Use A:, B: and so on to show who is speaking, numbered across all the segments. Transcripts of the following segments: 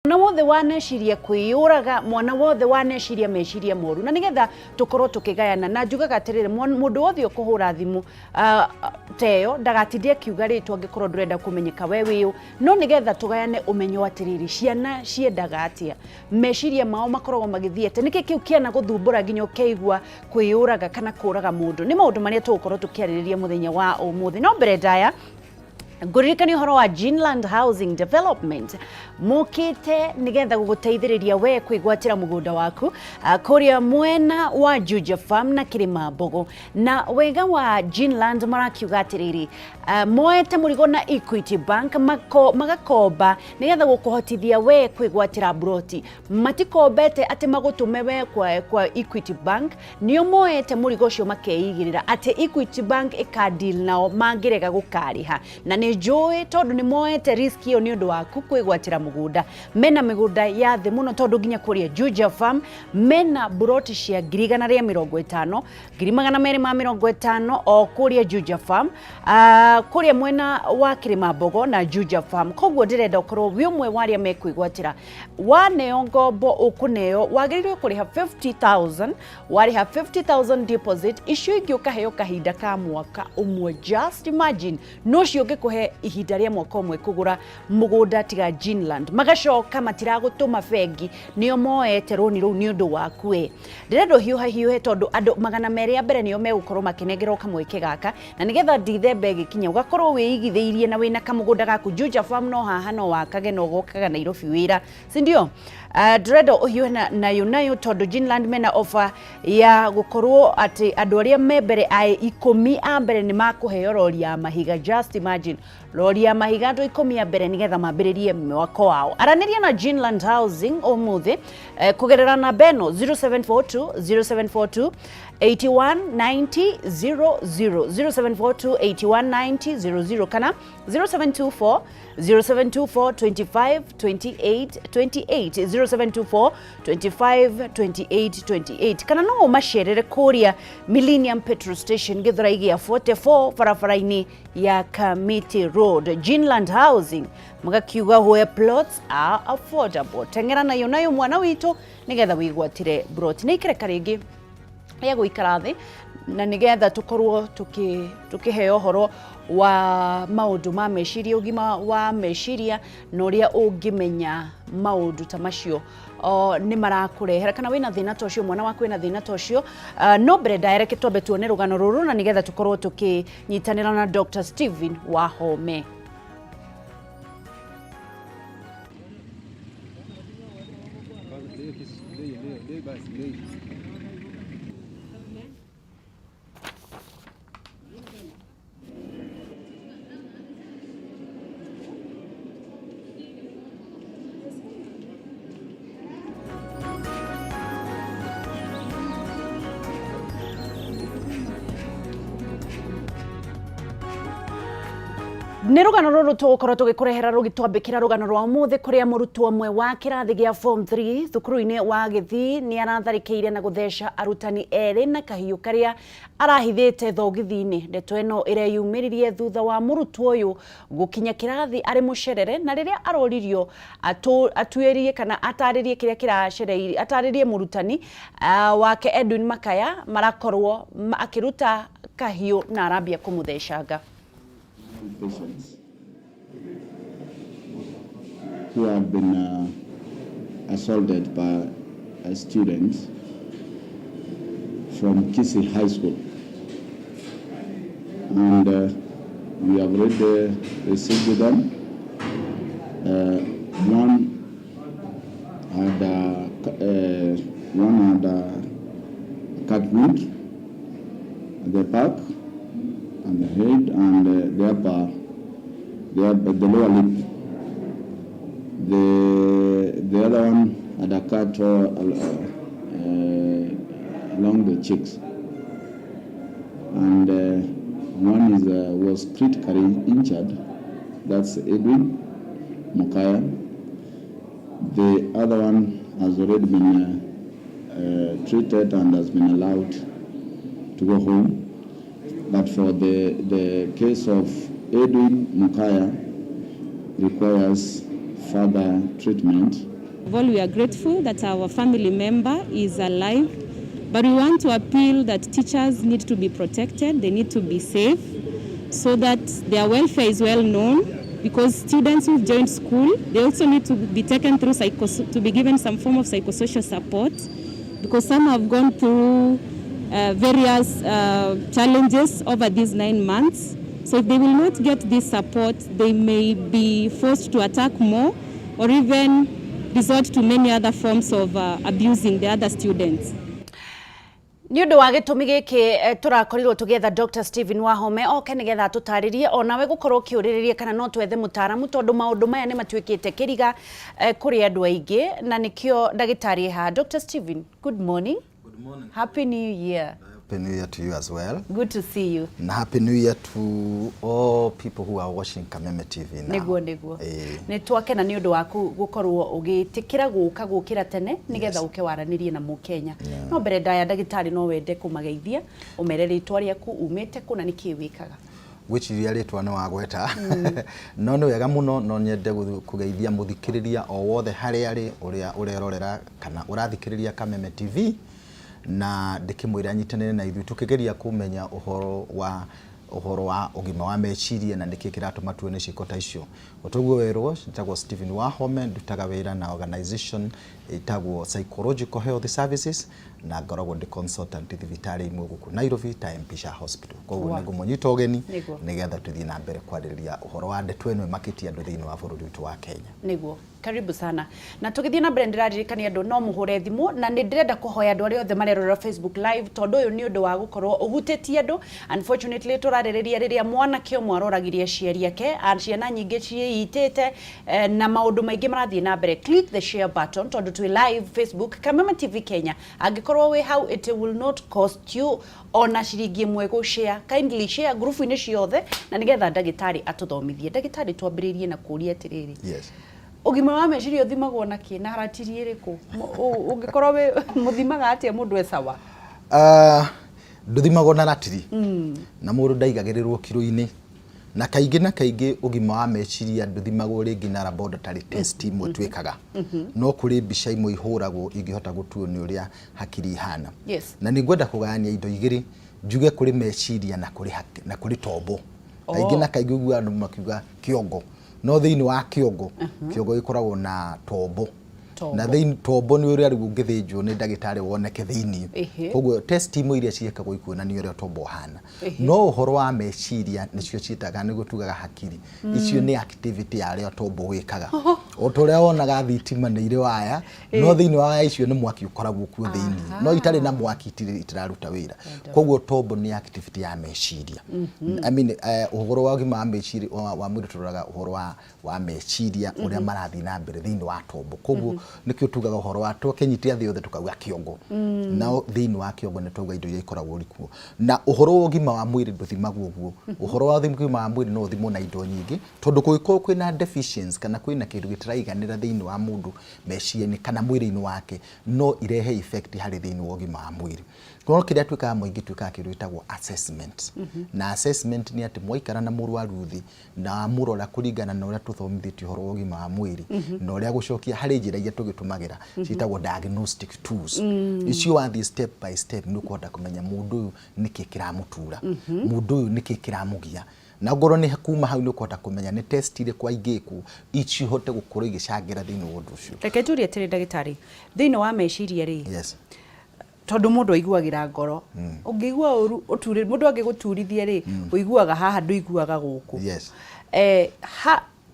A: Mwana wothe waneciria kwĩyũraga, mwana wothe waneciria meciria moru, na nĩgetha tũkorwo tũkĩgayana. Na njugaga atĩrĩrĩ, mũndũ wothe ũkũhũra thimũ ta ĩyo ndagatinde akiuga rĩtwa angĩkorwo ndũrenda kũmenyeka we wĩũ, no nĩgetha tũgayane ũmenyo atĩrĩrĩ, ciana ciendaga atĩa, meciria mao makoragwo magĩthiĩ atĩa, nĩkĩ kĩu kĩana gũthumbũra nginya ũkeigua kwĩyũraga kana kũraga mũndũ. Nĩ maũndũ marĩa tũgũkorwo tũkĩarĩrĩria mũthenya wa ũmũthĩ. No mbere ndaya ngũririkania ũhoro wa Ginland Housing Development mokĩte nĩgetha gũgũteithĩrĩria we kwĩgwatĩra mũgũnda waku kũrĩa mwena wa Juja Farm na Kĩrĩma Mbogo. Na wega wa Ginland marakiuga atĩrĩrĩ, moete mũrigo na Equity Bank magakomba nĩgetha gũkũhotithia we kwĩgwatĩra mburoti. Matikombete atĩ magũtũme we kwa Equity Bank, nĩo moete mũrigo ũcio makeigĩrĩra atĩ Equity Bank ĩka deal nao mangĩrega gũkarĩha. Na nĩ njũĩ tondũ nĩ moete risk ĩyo nĩ ũndũ waku kwĩgwatĩra mũgũnda. Mena mĩgũnda ya thĩ mũno tondũ nginya kũrĩa Juja Farm mena mburoti cia 150,000, 250,000 o kũrĩa Juja Farm, kũrĩa mwena wa Kĩrĩma Mbogo na Juja Farm. Koguo ndĩrenda ũkorwo wĩ ũmwe wa arĩa mekwĩgwatĩra. Waneo ngombo ũkũneo wagĩrĩirwo kũrĩha 50,000, warĩha 50,000 deposit, icio ingĩ ũkaheo kahinda ka mwaka ũmwe. Just imagine, no ũcio ũngĩkũhe ihinda rĩa mwaka ũmwe kũgũra mũgũnda tiga Ginland. Magacoka matiragũtũma bengi, nĩo moete rũni rũu nĩ ũndũ waku we. Ndĩrenda ũhiũha hiũhe tondũ andũ 200 a mbere nĩo megũkorwo makĩnengerwo kamweke gaka, na nĩgetha Ndithemba ĩgĩkinya ũgakorwo wĩigithĩirie na wĩna kamũgũnda gaku. Juja Farm no haha no wakage na ũgokaga Nairobi wĩra, si ndio? Ndĩrenda ũhiũhe nayo nayo tondũ Ginland mena offer ya gũkorwo atĩ andũ arĩa me mbere a 10 a mbere nĩ makũheo rori ya mahiga. Just imagine, rori ya mahiga andũ 10 a mbere nĩgetha mambĩrĩrie mwako wao. Aranĩria na Ginland Housing ũmũthĩ kũgerera namba ĩno 0742 0742 8190 00, 0742 8190 00 kana 0724 0724 25 28 28, 0724 25 28 28, kana no ũmacerere kũrĩa Millennium Petrol Station Gĩthũrai gĩa 44 barabara-inĩ ya Kamiti Road. Ginland Housing magakiuga where plots are affordable. Teng'era nayo nayo mwana witũ nĩgetha wĩgwatĩre broti. Nĩ ikereka rĩngĩ rĩa gũikara thĩ na nĩgetha tũkorwo tũkĩheo ũhoro wa maũndũ ma meciria, ũgima wa meciria na ũrĩa ũngĩmenya maũndũ ta macio nĩ marakũrehera kana wĩna thĩna ta ũcio, mwana waku wĩna thĩna ta ũcio. No mbere ndaya reke twambe tuone rũgano rũrũ na nĩgetha tũkorwo tũkĩnyitanĩra na Dr. Stephen Wahome. Nĩ rũgano rũrũ tũgũkorwo tũgĩkũrehera rũgĩtwambĩkĩra rũgano rwa ũmũthĩ kũrĩa mũrutwo ũmwe wa kĩrathi gĩa form 3 thukuru-inĩ wa Gĩthii nĩ aratharĩkĩire na gũtheca arutani erĩ na kahiũ karĩa arahithĩte thogithi-inĩ. Ndeto ĩno ĩreyumĩririe thutha wa mũrutwo ũyũ gũkinya kĩrathi arĩ mũcerere na rĩrĩa aroririo atuĩrie kana atarĩrie kĩrĩa kĩracereire, atarĩrie mũrutani wake Edwin Makaya marakorwo akĩruta kahiũ na arambia kũmũthecanga.
B: Patients who have been assaulted by a student from Kisii High School. And we have already received them. One had a cut wound at the back and the head and the lower lip. The other one had a cut along the cheeks, and one is was critically injured. That's Edwin Mokaya. The other one has already been treated and has been allowed to go home. But for the case of Edwin Mokaya requires further treatment.
C: of all, we are grateful that our family member is alive, but we want to appeal that teachers need to be protected, they need to be safe, so that their welfare is well known, because students who've joined school, they also need to be taken through to be given some form of psychosocial support, because some have gone through various challenges over these 9 months. So if they will not get this support, they may be forced to attack more or even resort to many other forms of abusing the other students.
A: Nĩ ũndũ wa gĩtũmi gĩkĩ tũrakorirwo tũgĩetha Dr. Stephen Wahome oke nĩgetha atũtarĩrie onawe gũkorwo ũkĩũrĩrĩria kana no twethe mũtaaramu tondũ maũndũ maya nĩ matuĩkĩte kĩriga kũrĩ andũ aingĩ na nĩkĩo ndagĩtarĩ e haha. Dr. Stephen, good morning.
D: Good morning.
A: Happy New Year.
D: Happy New Year to you as well.
A: Good to see you.
D: And Happy New Year to all people who are watching Kameme TV now.
A: Nĩguo.
D: Eh,
A: Nĩ twakena nĩ ũndũ waku gũkorwo ũgĩtĩkĩra gũka gũkĩra tene nĩgetha ũke waranĩrie na mũkenya. No mbere ndaya, ndagĩtarĩ, no wende kũmageithia, ũmere rĩtwa rĩaku, umĩte kũ na nĩkĩĩ wĩkaga?
D: Gwĩciria rĩtwa nĩ wagweta, no nĩ wega mũno. No nyende kũgeithia mũthikĩrĩria o wothe harĩa arĩ ũrĩa ũrerorera kana ũrathikĩrĩria Kameme TV, na ndĩkĩmwĩre anyitanĩre na ithuĩ tũkĩgeria kũmenya ũhoro wa ũgima wa meciria na nĩkĩ kĩratũma tuone ciĩko ta icio. Otoguo werwo, njĩtagwo Stephen Wahome, ndutaga wĩra na organization ĩtagwo Psychological Health Services na ngoragwo ndĩ consultant thibitarĩ imwe gũkũ Nairobi ta MP Shah Hospital. Koguo nĩ ngũmũnyita ũgeni nĩgetha tũthiĩ na mbere kwarĩrĩria ũhoro wa ndeto ĩno ĩmakĩtie andũ thĩinĩ wa bũrũri witũ wa Kenya.
A: Nĩguo, karibu sana. Na tũgĩthiĩ na mbere, ndĩraririkania andũ no mũhũre thimũ na nĩ ndĩrenda kũhoya andũ arĩa othe marerorera Facebook Live tondũ ũyũ nĩ ũndũ wa gũkorwo ũhutĩtie andũ. Unfortunately, tũrarĩrĩria rĩrĩa mwanake ũmwe aroragirie aciari ake, ciana nyingĩ ciĩitĩte na maũndũ maingĩ marathiĩ na mbere. Click the share button tondũ twĩ live Facebook, Kameme TV Kenya. Angĩkorwo wĩ hau, it will not cost you ona ciringi ĩmwe gũ share. Kindly share ngurubu-inĩ ciothe na nĩgetha ndagĩtarĩ atũthomithie. Ndagĩtarĩ, twambĩrĩrie na kũũria atĩrĩrĩ, ũgima wa meciria ũthimagwo na kĩ na ratiri ĩrĩkũ? Ũngĩkorwo wĩ mũthimaga atĩa mũndũ e sawa?
D: Ndũthimagwo na ratiri na mũndũ ndaigagĩrĩrwo kiro-inĩ, na kaingĩ ũgima wa meciria ndũthimagwo rĩngĩ na laboratory test imwe twĩkaga, no kũrĩ mbica imwe ihũragwo ingĩhota gũtuo nĩ ũrĩa hakiri ihana. Na nĩ ngwenda kũgayania indo igĩrĩ, njuge kũrĩ meciria na kũrĩ tombo. Kaingĩ na kaingĩ ũiguaga andũ makiuga kĩongo, no thĩinĩ wa kĩongo, kĩongo gĩkoragwo na tombo.
A: Tombo.
D: Na thĩinĩ tombo nĩ ũrĩa rĩu ũngĩthĩnjwo nĩ ndagĩtarĩ woneke thĩinĩ. Koguo test imwe iria ciĩkagwo ikuonania ũrĩa tombo ũhana, no ũhoro wa meciria nĩcio ciĩtaga, nĩguo tugaga hakiri icio nĩ activity ya arĩa tombo wĩkaga. O ta ũrĩa wonaga thitima nĩ irĩ waya, no thĩinĩ wa waya icio nĩ mwaki ũkoragwo kuo thĩinĩ, no itarĩ na mwaki itiraruta wĩra. Koguo tombo nĩ activity ya meciria. I mean, ũhoro wa ũgima wa meciria wa mwĩrĩ tũroraga ũhoro wa meciria ũrĩa marathiĩ na mbere thĩinĩ wa tombo. Koguo nĩkĩo tugaga ũhoro wa twakĩnyitia thĩ yothe tukauga kĩongo, nao thĩinĩ wa kĩongo nĩ twauga indo iria ikoragwo kuo. Na ũhoro wa ũgima wa mwĩrĩ ndũthimagwo ũguo. Ũhoro wa ũgima wa mwĩrĩ no ũthimwo na indo nyingĩ, tondũ kũngĩkorwo kwĩna deficiency kana kwĩna kĩndũ gĩtaraiganĩra thĩinĩ wa mũndũ meciria-inĩ kana mwĩrĩ-inĩ wake, no irehe effect harĩ thĩinĩ wa ũgima wa mwĩrĩ. No kĩrĩa twĩkaga mũingĩ, twĩkaga kĩndũ gĩtagwo assessment, na assessment nĩ atĩ mwaikara na mũrwaru thĩ na wamũrora kũringana na ũrĩa tũthomithĩtio ũhoro wa ũgima wa mwĩrĩ na ũrĩa gũcokia harĩ njĩra iria tũgĩtũmagĩra ciĩtagwo diagnostic tools. Icio wathiĩ step by step nĩ ũkũhota kũmenya mũndũ ũyũ nĩkĩ kĩramũtura, mũndũ ũyũ nĩkĩ kĩramũgia, na ngorwo nĩ kuma hau nĩ ũkũhota kũmenya nĩ test irĩkũ aingĩkwo cihote gũkorwo igĩcangĩra thĩinĩ wa ũndũ ũcio.
A: Reke njũrie atĩrĩ, ndagĩtarĩ, thĩinĩ wa meciria rĩ,
D: Yes.
A: tondũ mũndũ aiguagĩra ngoro, ũngĩigua ũru ũture, mũndũ angĩgũturithia rĩ, ũiguaga haha, ndũiguaga gũkũ.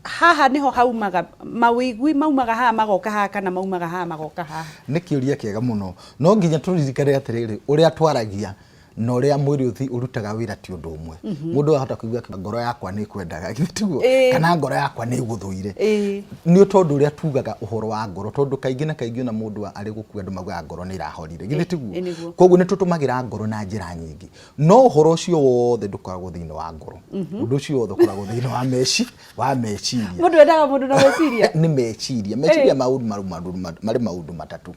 A: Haha nĩho haumaga mawĩigui, maumaga haha magoka haha kana maumaga haha magoka haha?
D: Nĩ kĩũria kĩega mũno. No nginya tũririkane atĩrĩrĩ, ũrĩa twaragia na ũrĩa mwĩrĩ ũrutaga wĩra ti ũndũ ũmwe. Mũndũ ahota kũigua ngoro yakwa nĩ ĩkwendaga, githĩ tiguo?
A: Ĩĩ.
D: Kana ngoro yakwa nĩ ĩgũthũire. Nĩ tondũ ũrĩa tugaga ũhoro wa ngoro, tondũ kaingĩ na kaingĩ ona mũndũ arĩ gũkua andũ maugaga ngoro nĩ ĩrahorire, githĩ tiguo?
A: Ĩĩ, nĩguo.
D: Koguo nĩ tũtũmagĩra ngoro na njĩra nyingĩ, no ũhoro ũcio wothe ndũkoragwo thĩinĩ wa ngoro. Ũndũ ũcio wothe ũkoragwo thĩinĩ wa meciria.
A: Mũndũ endaga mũndũ na meciria.
D: Nĩ meciria. Meciria maũndũ marĩ maũndũ matatũ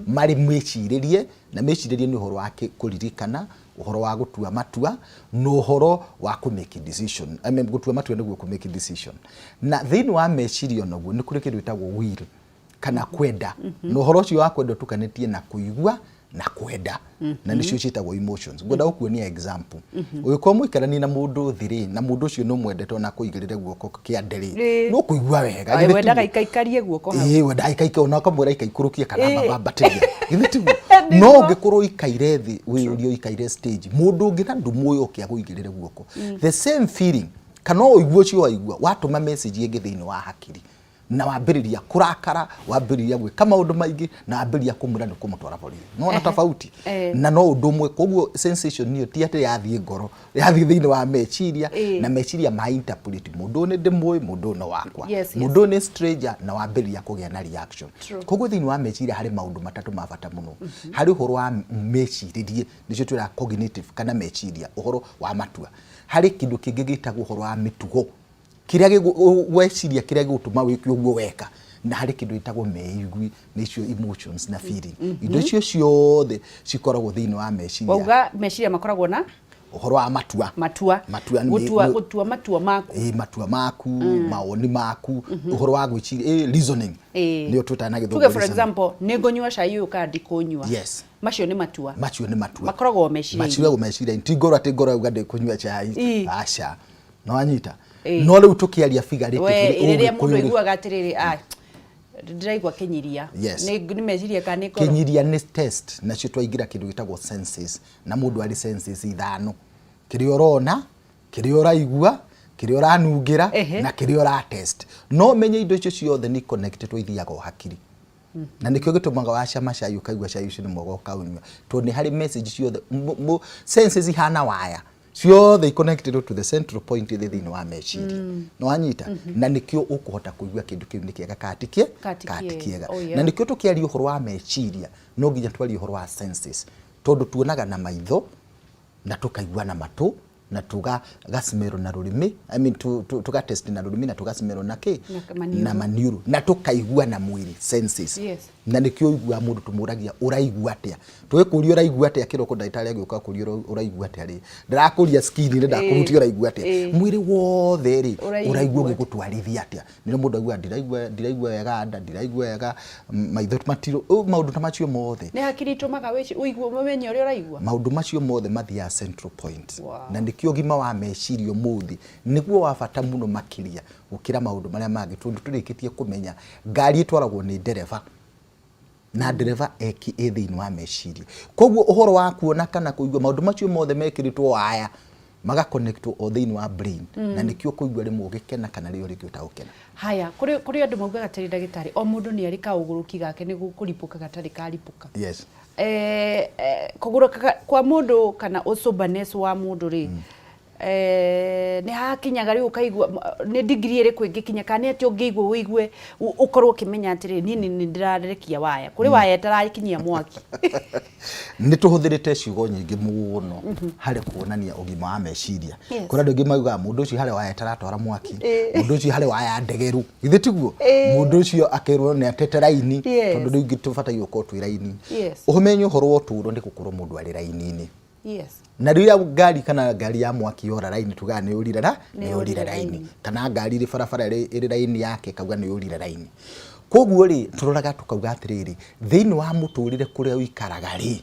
D: marĩ mĩcirĩrie, na mĩcirĩrie nĩ ũhoro wa kũririkana, ũhoro wa gũtua matua na ũhoro wa kũ make decision. I mean, gũtua matua nĩguo kũ make decision. Na thĩinĩ wa meciria onaguo nĩ kũrĩ kĩndũ gĩtagwo will. Kana kwenda. Na ũhoro ũcio wa kwenda ũtukanĩtie na kũigua na kwenda, na nĩcio ciĩtagwo emotions. Ngwenda gũkuonia example. Ũgĩkorwo mũikaranie na mũndũ thĩ rĩ, na mũndũ ũcio nĩ ũmwendete, ona kũigĩrĩre guoko kĩande rĩ, nĩ ũkũigua wega.
A: Ai,
D: Githĩ
A: wendaga
D: tiguo?
A: ikaikarie guoko hau.
D: Ĩĩ, wendaga ikaika, ona ũkamwĩra ikaikũrũkie kana ambambatĩria, githĩ tiguo?
A: Nĩguo.
D: No ũngĩkorwo ũikaire thĩ, wĩyũrie, ũikaire stage, mũndũ ũngĩ na ndũmũĩ oke agũigĩrĩre guoko, the same feeling kana ũigue ũcio waigua watũma message ĩngĩ thĩinĩ wa hakiri, na wambĩrĩria kũrakara, wambĩrĩria gwĩka maũndũ maingĩ, na wambĩrĩria kũmwĩra nĩ kũmũtwara borithi. Nĩwona tofauti? Na no ũndũ ũmwe. Koguo sensation ĩyo ti atĩ yathiĩ ngoro, yathiĩ thĩinĩ wa meciria, na meciria ma interpret mũndũ ũyũ nĩ ndĩmũĩ, mũndũ ũyũ nĩ wakwa, mũndũ ũyũ nĩ stranger, na wambĩrĩria kũgĩa na reaction. Koguo thĩinĩ wa meciria harĩ maũndũ matatũ ma bata mũno. Harĩ ũhoro wa mecirĩrie, nĩcio twĩraga cognitive kana meciria, ũhoro wa matua. Harĩ kĩndũ kĩngĩ gĩtagwo ũhoro wa mĩtugo, kĩrĩa weciria, kĩrĩa gĩgũtũma wĩke ũguo weka. Na harĩ kĩndũ gĩtagwo meigui, nĩcio emotions na feeling. Indo icio ciothe cikoragwo thĩinĩ wa meciria.
A: Wauga meciria makoragwo na
D: ũhoro wa matua.
A: Matua.
D: Matua.
A: Gũtua, gũtua matua maku.
D: Ĩ, matua maku, mawoni maku, ũhoro wa gwĩciria, reasoning, nĩyo twĩtaga na Gĩthũngũ
A: Tuge for
D: reasoning.
A: example, nĩ ngũnyua cai ũyũ kana ndikũnyua. Macio nĩ matua.
D: Macio nĩ matua.
A: Makoragwo meciria-inĩ.
D: Macikoragwo meciria-inĩ, ti ngoro atĩ ngoro yauga ndĩkũnyua cai. Aca, no wanyita. No rĩu tũkĩaria
A: We
D: figuratively,
A: rĩrĩa mũndũ
D: Ũgĩkũyũ rĩ,
A: aiguaga atĩrĩrĩ, "Ah, ndĩraigua kĩnyiria," nĩ meciria kana nĩ ngoro?
D: Kĩnyiria nĩ test. Nacio twaingĩra kĩndũ gĩtagwo senses, na mũndũ arĩ senses ithano: kĩrĩa ũrona, kĩrĩa ũraigua, kĩrĩa ũranungĩra, na kĩrĩa ũratest. No menye indo icio ciothe nĩ connected, ithiaga o hakiri, na nĩkĩo gĩtũmaga wacama cai ũkaigua cai ũcio nĩ mwega ũkaũnyua, tondũ nĩ harĩ message ciothe senses ihana waya ciothe connected to the central point ĩrĩ thĩinĩ wa meciria. Nĩ wanyita? Na nĩkĩo ũkũhota kũigua kĩndũ kĩu nĩ kĩega kana ti
A: Kana ti
D: kana ti
A: kĩega.
D: kĩega. Na nĩkĩo tũkĩaria ũhoro wa meciria no nginya twarie ũhoro wa senses, tondũ tuonaga na maitho, na tũkaigua na matũ, na tũgacimero na rũrĩmĩ, I mean, tũgatest na rũrĩmĩ, na tũgacimero na kĩ?
A: Na maniũrũ.
D: Na maniũrũ, na tũkaigua na mwĩrĩ, senses. Na nĩkĩo ũiguaga mũndũ tũmũragia, "Ũraigua atĩa?" Tũgĩkũria "Ũraigua atĩa?" kĩroko, ndagĩtarĩ agĩũka kũria "Ũraigua atĩa?" rĩ, ndarakũria skin rĩ, ndakũhutia "Ũraigua atĩa?" Mwĩrĩ wothe rĩ,
A: Ũraigua
D: ũraigua
A: atĩa?
D: ũgĩgũtwarithia atĩa? Nĩrĩo mũndũ aiguaga, "Ndiraigua wega nda, ndiraigua wega maitho matirũ," maũndũ ta macio mothe.
A: Nĩ hakiri itũmaga ũigue, ũmenye ũrĩa ũraigua.
D: Maũndũ macio mothe mathiaga central point. Na nĩkĩo ũgima wa meciria ũmũthĩ nĩguo wa bata mũno makĩria gũkĩra maũndũ marĩa mangĩ, tondũ tũrĩkĩtie kũmenya ngari ĩtwaragwo nĩ ndereba, na ndereba eki ĩ thĩinĩ wa meciria. Koguo ũhoro wa kuona kana kũigua, maũndũ macio mothe mekĩrĩtwo waya magaconnectwo o thĩinĩ wa brain, na nĩkĩo kũigua rĩmwe ũgĩkena kana rĩo rĩngĩ ũtagũkena.
A: Haya, kũrĩ andũ maugaga atĩrĩ, ndagĩtarĩ, o mũndũ nĩ arĩ kaũgũrũki gake nĩ kũripũka gatarĩ karipũka. Kũgũrũka kwa mũndũ kana ũsoberness wa mũndũ rĩ, nĩ hakinyaga rĩu ũkaigua nĩ degree ĩrĩkũ ĩngĩkinya, kana nĩ atĩ ũngĩigua ũigue ũkorwo ũkĩmenya atĩrĩ, niĩ nĩ ndĩrarekia waya kũrĩ waya ĩtarakinyia mwaki?
D: Nĩ tũhũthĩrĩte ciugo nyingĩ mũno harĩ kuonania ũgima wa meciria. Kũrĩ andũ aingĩ maugaga mũndũ ũcio harĩ waya ĩtaratwara mwaki, mũndũ ũcio harĩ waya ndegeru, githĩ tiguo? Mũndũ ũcio akerwo nĩ atete raini, tondũ rĩu tũbataire gũkorwo twĩ raini. Ũmenye ũhoro wa ũtũũro nĩ gũkorwo mũndũ arĩ raini-inĩ. Na rĩrĩa ngari kana ngari ya mwaki yora raini, tugaga nĩ yũrire ra nĩ yũrire raini, kana ngari ĩrĩ barabara ĩrĩ raini yake kauga nĩ yũrire raini. Koguo rĩ, tũroraga tũkauga atĩrĩrĩ, thĩinĩ wa mũtũrĩre kũrĩa ũikaraga rĩ,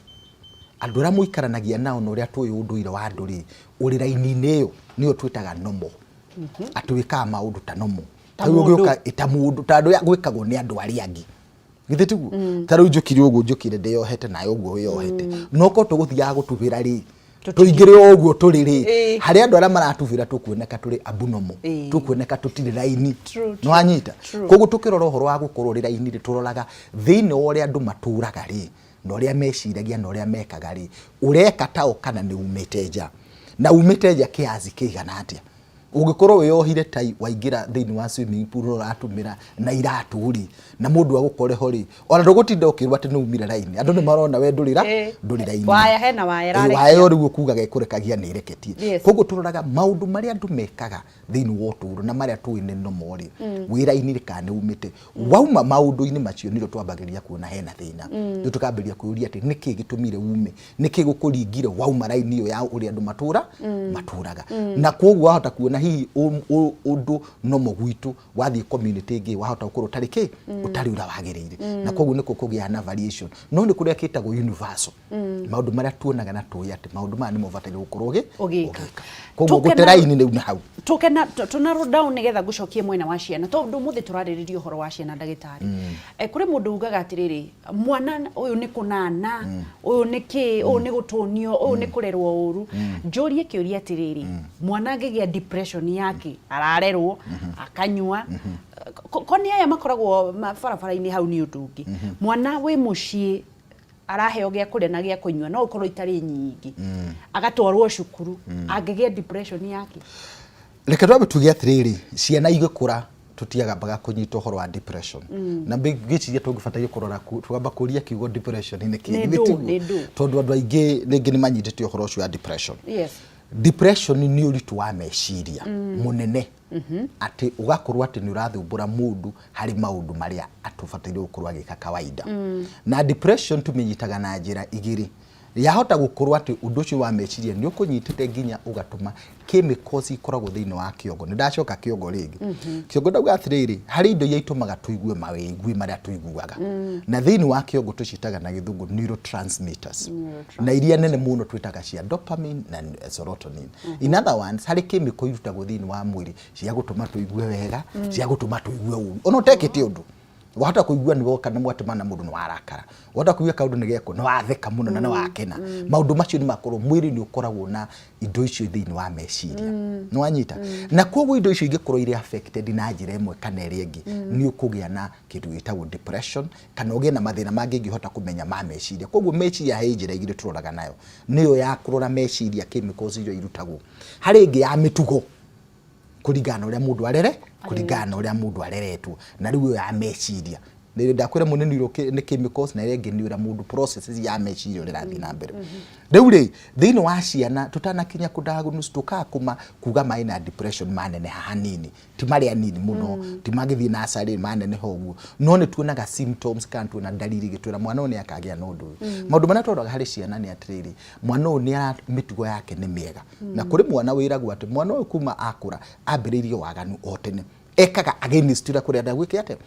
D: andũ arĩa mũikaranagia nao na ũrĩa tũĩ ũndũire wa andũ rĩ, ũrĩ raini-inĩ ĩyo nĩyo twĩtaga normal, atĩ wĩkaga maũndũ ta normal.
A: Ta
D: Rĩu
A: mũndũ.
D: ũgĩũka ta mũndũ, ta andũ arĩa gwĩkagwo nĩ andũ arĩa angĩ, githĩ tiguo? Ta rĩu njũkire ũguo njũkire ndĩyohete nawe ũguo wĩyohete, no korwo tũgũthiaga gũtubĩra rĩ, tũingĩre o ũguo tũrĩ rĩ, harĩ andũ arĩa maratubĩra tũkuoneka tũrĩ abnormal, tũkuoneka tũtirĩ raini.
A: True.
D: Nĩ wanyita? Koguo tũkĩrora ũhoro wa gũkorwo ũrĩ raini rĩ, tũroraga thĩinĩ wa ũrĩa andũ matũraga rĩ, na ũrĩa meciragia na ũrĩa mekaga rĩ, ũreka tao kana nĩ umĩte nja, na umĩte nja kĩaci kĩigana atĩa. Ũngĩkorwo wĩyohire tai waingĩra thĩinĩ wa swimming pool ũratũmĩra na iratũ rĩ, na mũndũ agũkore ho rĩ, ona ndũgũtinda ũkĩrwo atĩ nĩ umire raini, andũ nĩ marona we ndũrĩ ra ndũrĩ raini.
A: Waya, hena waya
D: Ĩ,
A: ĩrarekia.
D: Waya ĩyo rĩu ũkugaga ĩkũrekagia nĩ ĩreketie. Koguo tũroraga maũndũ marĩa andũ mekaga thĩinĩ wa ũtũũro na marĩa tũĩ nĩ normal rĩ, wĩ raini rĩ kana nĩ umĩte. Wauma maũndũ-inĩ macio, nĩrĩo twambagĩrĩria kuona hena thĩna. Rĩu tũkambĩrĩria kwĩyũria atĩ nĩkĩ gĩtũmire ume, nĩkĩ gũkũringire wauma raini ĩyo ya ũrĩa andũ matũraga. Na koguo wahota kuona Hihi ũndũ nomo gwitũ wathiĩ community ĩngĩ wahota gũkorwo ũtarĩ kĩ, ũtarĩ ũrĩa wagĩrĩire, na koguo nĩkuo kũgĩaga na variation. No nĩ kũrĩa kĩtagwo universal, maũndũ marĩa tuonaga na tũĩ atĩ maũndũ maya nĩmo ũbataire gũkorwo
A: ũgĩka.
D: Ũgĩka. Koguo gũte raini rĩu na hau.
A: Tũke na tũna roll down nĩgetha ngũcokie mwena wa ciana, tondũ ũmũthĩ tũrarĩrĩria ũhoro wa ciana. Ndagĩtarĩ, kũrĩ mũndũ ugaga atĩrĩrĩ, mwana ũyũ nĩ kũnana, ũyũ nĩ kĩ, ũyũ nĩ gũtũnio, ũyũ nĩ kũrerwo ũru. Njũrie kĩũria atĩrĩrĩ, mwana angĩgĩa depression yake, ararerwo akanyua, ko nĩ aya makoragwo barabara-inĩ hau, nĩ ũndũ ũngĩ. Mwana wĩ mũciĩ araheo gĩa kũrĩa na gĩa kũnyua, no ũkorwo itarĩ nyingĩ, agatwarwo cukuru, angĩgĩa depression yake?
D: Reke twambe tuge atĩrĩrĩ, ciana igĩkũra tũtiagambaga kũnyita ũhoro wa depression, na ngĩciria tũngĩbataire kũrora twamba kũria kiugo depression nĩ kĩ.
A: Nĩ
D: Githĩ
A: ndũ,
D: tiguo?
A: Nĩ ndũ.
D: Tondũ andũ aingĩ rĩngĩ nĩ manyitĩte ũhoro ũcio wa depression. Depression nĩ ũritũ wa meciria mũnene, atĩ ũgakorwo atĩ nĩ ũrathumbũra mũndũ harĩ maũndũ marĩa atũbataire gũkorwo agĩka kawaida. Na depression tũmĩnyitaga na njĩra igĩrĩ. Yahota gũkorwo atĩ ũndũ ũcio wa meciria nĩ ũkũnyitĩte nginya ũgatũma chemicals ikoragwo thĩinĩ wa kĩongo. Nĩ ndacoka kĩongo rĩngĩ, kĩongo ndauga atĩrĩrĩ, harĩ indo iria itũmaga tũigue mawĩigui marĩa tũiguaga, na thĩinĩ wa kĩongo tũciĩtaga na Gĩthũngũ neurotransmitters, na iria nene mũno twĩtaga cia dopamine na serotonin. In other words, harĩ chemical irutagwo thĩinĩ wa mwĩrĩ cia gũtũma tũigue wega, cia gũtũma tũigue ũru ona ũtekĩte ũndũ. Wahota kũigua nĩ woka na mwatũmana na mũndũ nĩ warakara, wahota kũigua kaũndũ nĩ gekwo nĩ watheka mũno na nĩ wakena. Maũndũ macio nĩ makorwo mwĩrĩ nĩ ũkoragwo na indo icio thĩinĩ wa meciria, nĩ wanyita? Na koguo indo icio ingĩkorwo irĩ affected na njĩra ĩmwe kana ĩrĩa ĩngĩ, nĩ ũkũgĩa na kĩndũ gĩtagwo depression, kana ũgĩe na mathĩna mangĩ ingĩhota kũmenya ma meciria. Koguo meciria he njĩra igĩrĩ tũroraga nayo, nĩyo ya kũrora meciria, chemicals iria irutagwo, harĩ ĩngĩ ya mĩtugo, kũringana na ũrĩa mũndũ arere, kũringana na ũrĩa mũndũ areretwo. Na rĩu ĩyo ya meciria nĩ ndakwĩra mũnene nĩ chemicals, na ĩrĩa ĩngĩ nĩ ũrĩa mũndũ processes ya meciria ũrĩa ĩrathiĩ na mbere. Rĩu rĩ, thĩinĩ wa ciana tũtanakinya kũ diagnose, tũkaga kũma kuga marĩ na depression maneneha hanini, ti marĩ anini mũno, ti magĩthiĩ nursery maneneha ũguo, no nĩ tuonaga symptoms kana tuona dalili igĩtwĩra mwana ũyũ nĩ akagĩa na ũndũ ũyũ. Maũndũ marĩa tũroraga harĩ ciana nĩ atĩrĩrĩ, mwana ũyũ nĩ ara mĩtugo yake nĩ mĩega, na kũrĩ mwana wĩragwo atĩ mwana ũyũ kuma akũra ambĩrĩirie waganu o tene, ekaga against ũrĩa kũrĩa gwĩke atĩa.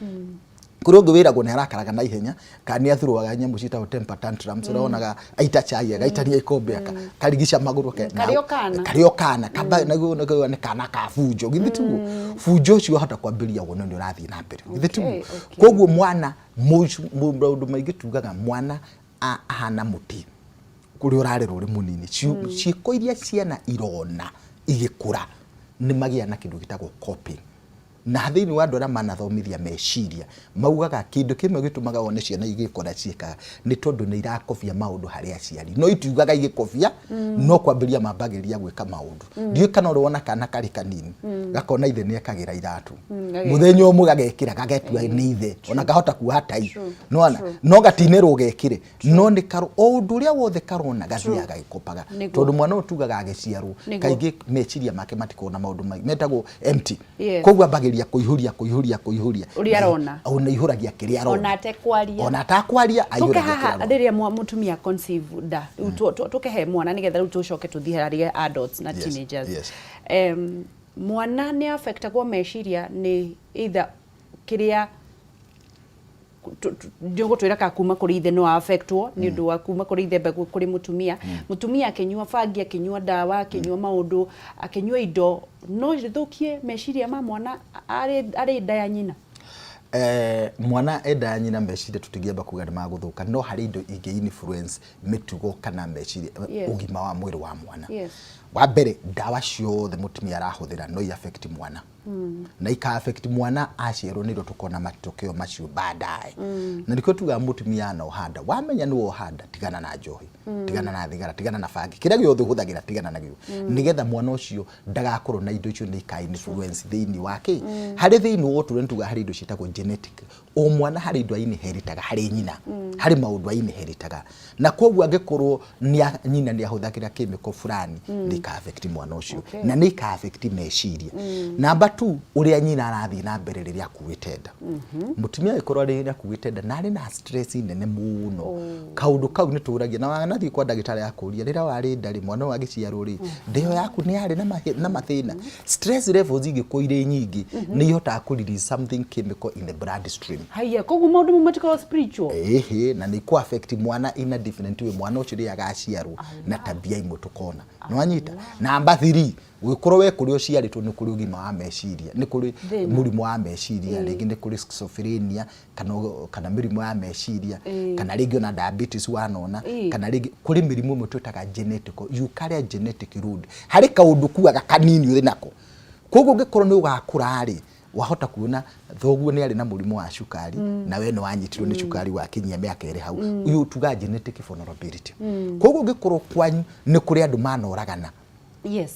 D: Kũrĩ ũngĩ wĩragwo nĩ arakaraga na ihenya kana nĩ athuruaga nyamũ ciĩtagwo temper tantrums, ũrĩa wonaga aita chai agaitania ikombe aka karigica magũrũ
A: Karĩ o kana.
D: Karĩ o kana kamba, naguo naguo nĩ kana ka bunjo, githĩ tiguo? Bunjo ũcio wahota kwambĩrĩria wone nĩ ũrathiĩ na mbere, githĩ tiguo?
A: Okay.
D: Koguo mwana maũndũ maingĩ tugaga mwana ahana mũtĩ kũrĩa ũrarerwo ũrĩ mũnini. Ciĩko iria ciana irona igĩkũra nĩ magĩa na kĩndũ gĩtagwo copying. Na thĩinĩ wa andũ arĩa manathomithia meciria maugaga kĩndũ kĩmwe gĩtũmaga wone ciana igĩkora ciĩkaga nĩ tondũ nĩ irakobia maũndũ harĩ aciari, no itiugaga igĩkobia, no kwambĩrĩria mambagĩrĩria gwĩka maũndũ. Ndiũĩ kana ũrĩ wona kana karĩ kanini gakona ithe nĩ ekagĩra iratũ, mũthenya ũmwe gagekĩra, gagetua nĩ ithe, ona kahota kuoha tai nĩwona, no gatinĩrwo gekĩre, no nĩ karo o ũndũ ũrĩa wothe karona gathiaga gagĩkopaga. Tondũ mwana ũyũ tugaga agĩciarwo kaingĩ meciria make matikoragwo na maũndũ maingĩ, metagwo empty. Koguo ambagĩrĩria kũihũria, kũihũria, kũihũria.
A: Ũrĩa arona.
D: Ona ihũragia kĩrĩa arona.
A: Ona atekwaria.
D: Ona atakwaria.
A: Tũke
D: aihũragia
A: haha
D: kĩrĩa arona.
A: Rĩrĩa mũtumia conceive nda, rĩu tũkehe mwana nĩgetha rĩu tũcoke tũthiĩ harĩ adults na teenagers. Mwana nĩ affectagwo meciria nĩ either kĩrĩa nĩũgũtwĩra ka kuma kũrĩ ithe no affectwo nĩ ũndũ wa kuma kũrĩ ithe mbegũ kũrĩ mũtumia. Mũtumia akĩnyua bangi, akĩnyua ndawa, akĩnyua maũndũ, akĩnyua indo, no ithũkie meciria ma mwana arĩ nda ya nyina?
D: Mwana enda ya nyina, meciria tũtingĩamba kuga nĩ magũthũka, no harĩ indo ingĩ influence mĩtugo kana meciria, ũgima wa mwĩrĩ wa mwana. Wa mbere, ndawa ciothe mũtumia arahũthĩra no i affect mwana, na ika affect mwana aciarwo, nĩrĩo tũkona matokeo macio baadaye. Na nĩkĩo tugaga mũtumia anohanda, wamenya nĩ wohanda, tigana na njohi, tigana na thigara, tigana na bangi, kĩrĩa gĩothe ũhũthagĩra tigana nakĩo, nĩgetha mwana ũcio ndagakorwo na indo icio nĩ ika influence thĩinĩ wake. Harĩ thĩinĩ wa ũtũũro nĩ tugaga harĩ indo ciĩtagwo genetic. O mwana harĩ indo inheritaga harĩ nyina. Harĩ maũndũ ainheritaga, na koguo angĩkorwo nyina nĩ ahũthagĩra chemical fulani, nĩ ika affect mwana ũcio na nĩ ika affect meciria. Number two, ũrĩa nyina arathiĩ na mbere rĩrĩa akuĩte nda. Mũtumia angĩkorwo arĩ akuĩte nda na arĩ na stress nene mũno, kaũndũ kau nĩ tũragia na wanathiĩ kwa ndagĩtarĩ akũria, rĩrĩa warĩ nda rĩ, mwana ũyũ agĩciarwo rĩ, nda ĩyo yaku nĩ yarĩ na mathĩna? Stress levels ingĩkorwo irĩ nyingĩ, nĩ ihotaga kũ release something chemical in the blood stream.
A: Haiya, koguo maũndũ mau matikoragwo spiritual?
D: Ĩhĩ, na nĩ ikũ affect mwana in a different way. Mwana ũcio rĩrĩa agaciarwo na tabia imwe tũkona. Nĩwanyita? Number three, ũngĩkorwo we kũrĩa ũciarĩtwo nĩ kũrĩ ũgima wa meciria, nĩ kũrĩ
A: Thĩna.
D: mũrimũ wa meciria, rĩngĩ nĩ kũrĩ schizophrenia kana mĩrimũ ya meciria, kana rĩngĩ ona diabetes wanona, kana rĩngĩ kũrĩ mĩrimũ ĩmwe twĩtaga genetic, you carry a genetic load. Harĩ kaũndũ kuaga kanini ũrĩ nako. Koguo ũngĩkorwo nĩ ũgakũra rĩ, wahota kuona thoguo nĩ arĩ na mũrimũ wa cukari na we nĩ wanyitirwo nĩ cukari wakinyia mĩaka ĩrĩ hau. Ũyũ tugaga genetic vulnerability. Koguo ũngĩkorwo kwanyu nĩ kũrĩ andũ manoragana,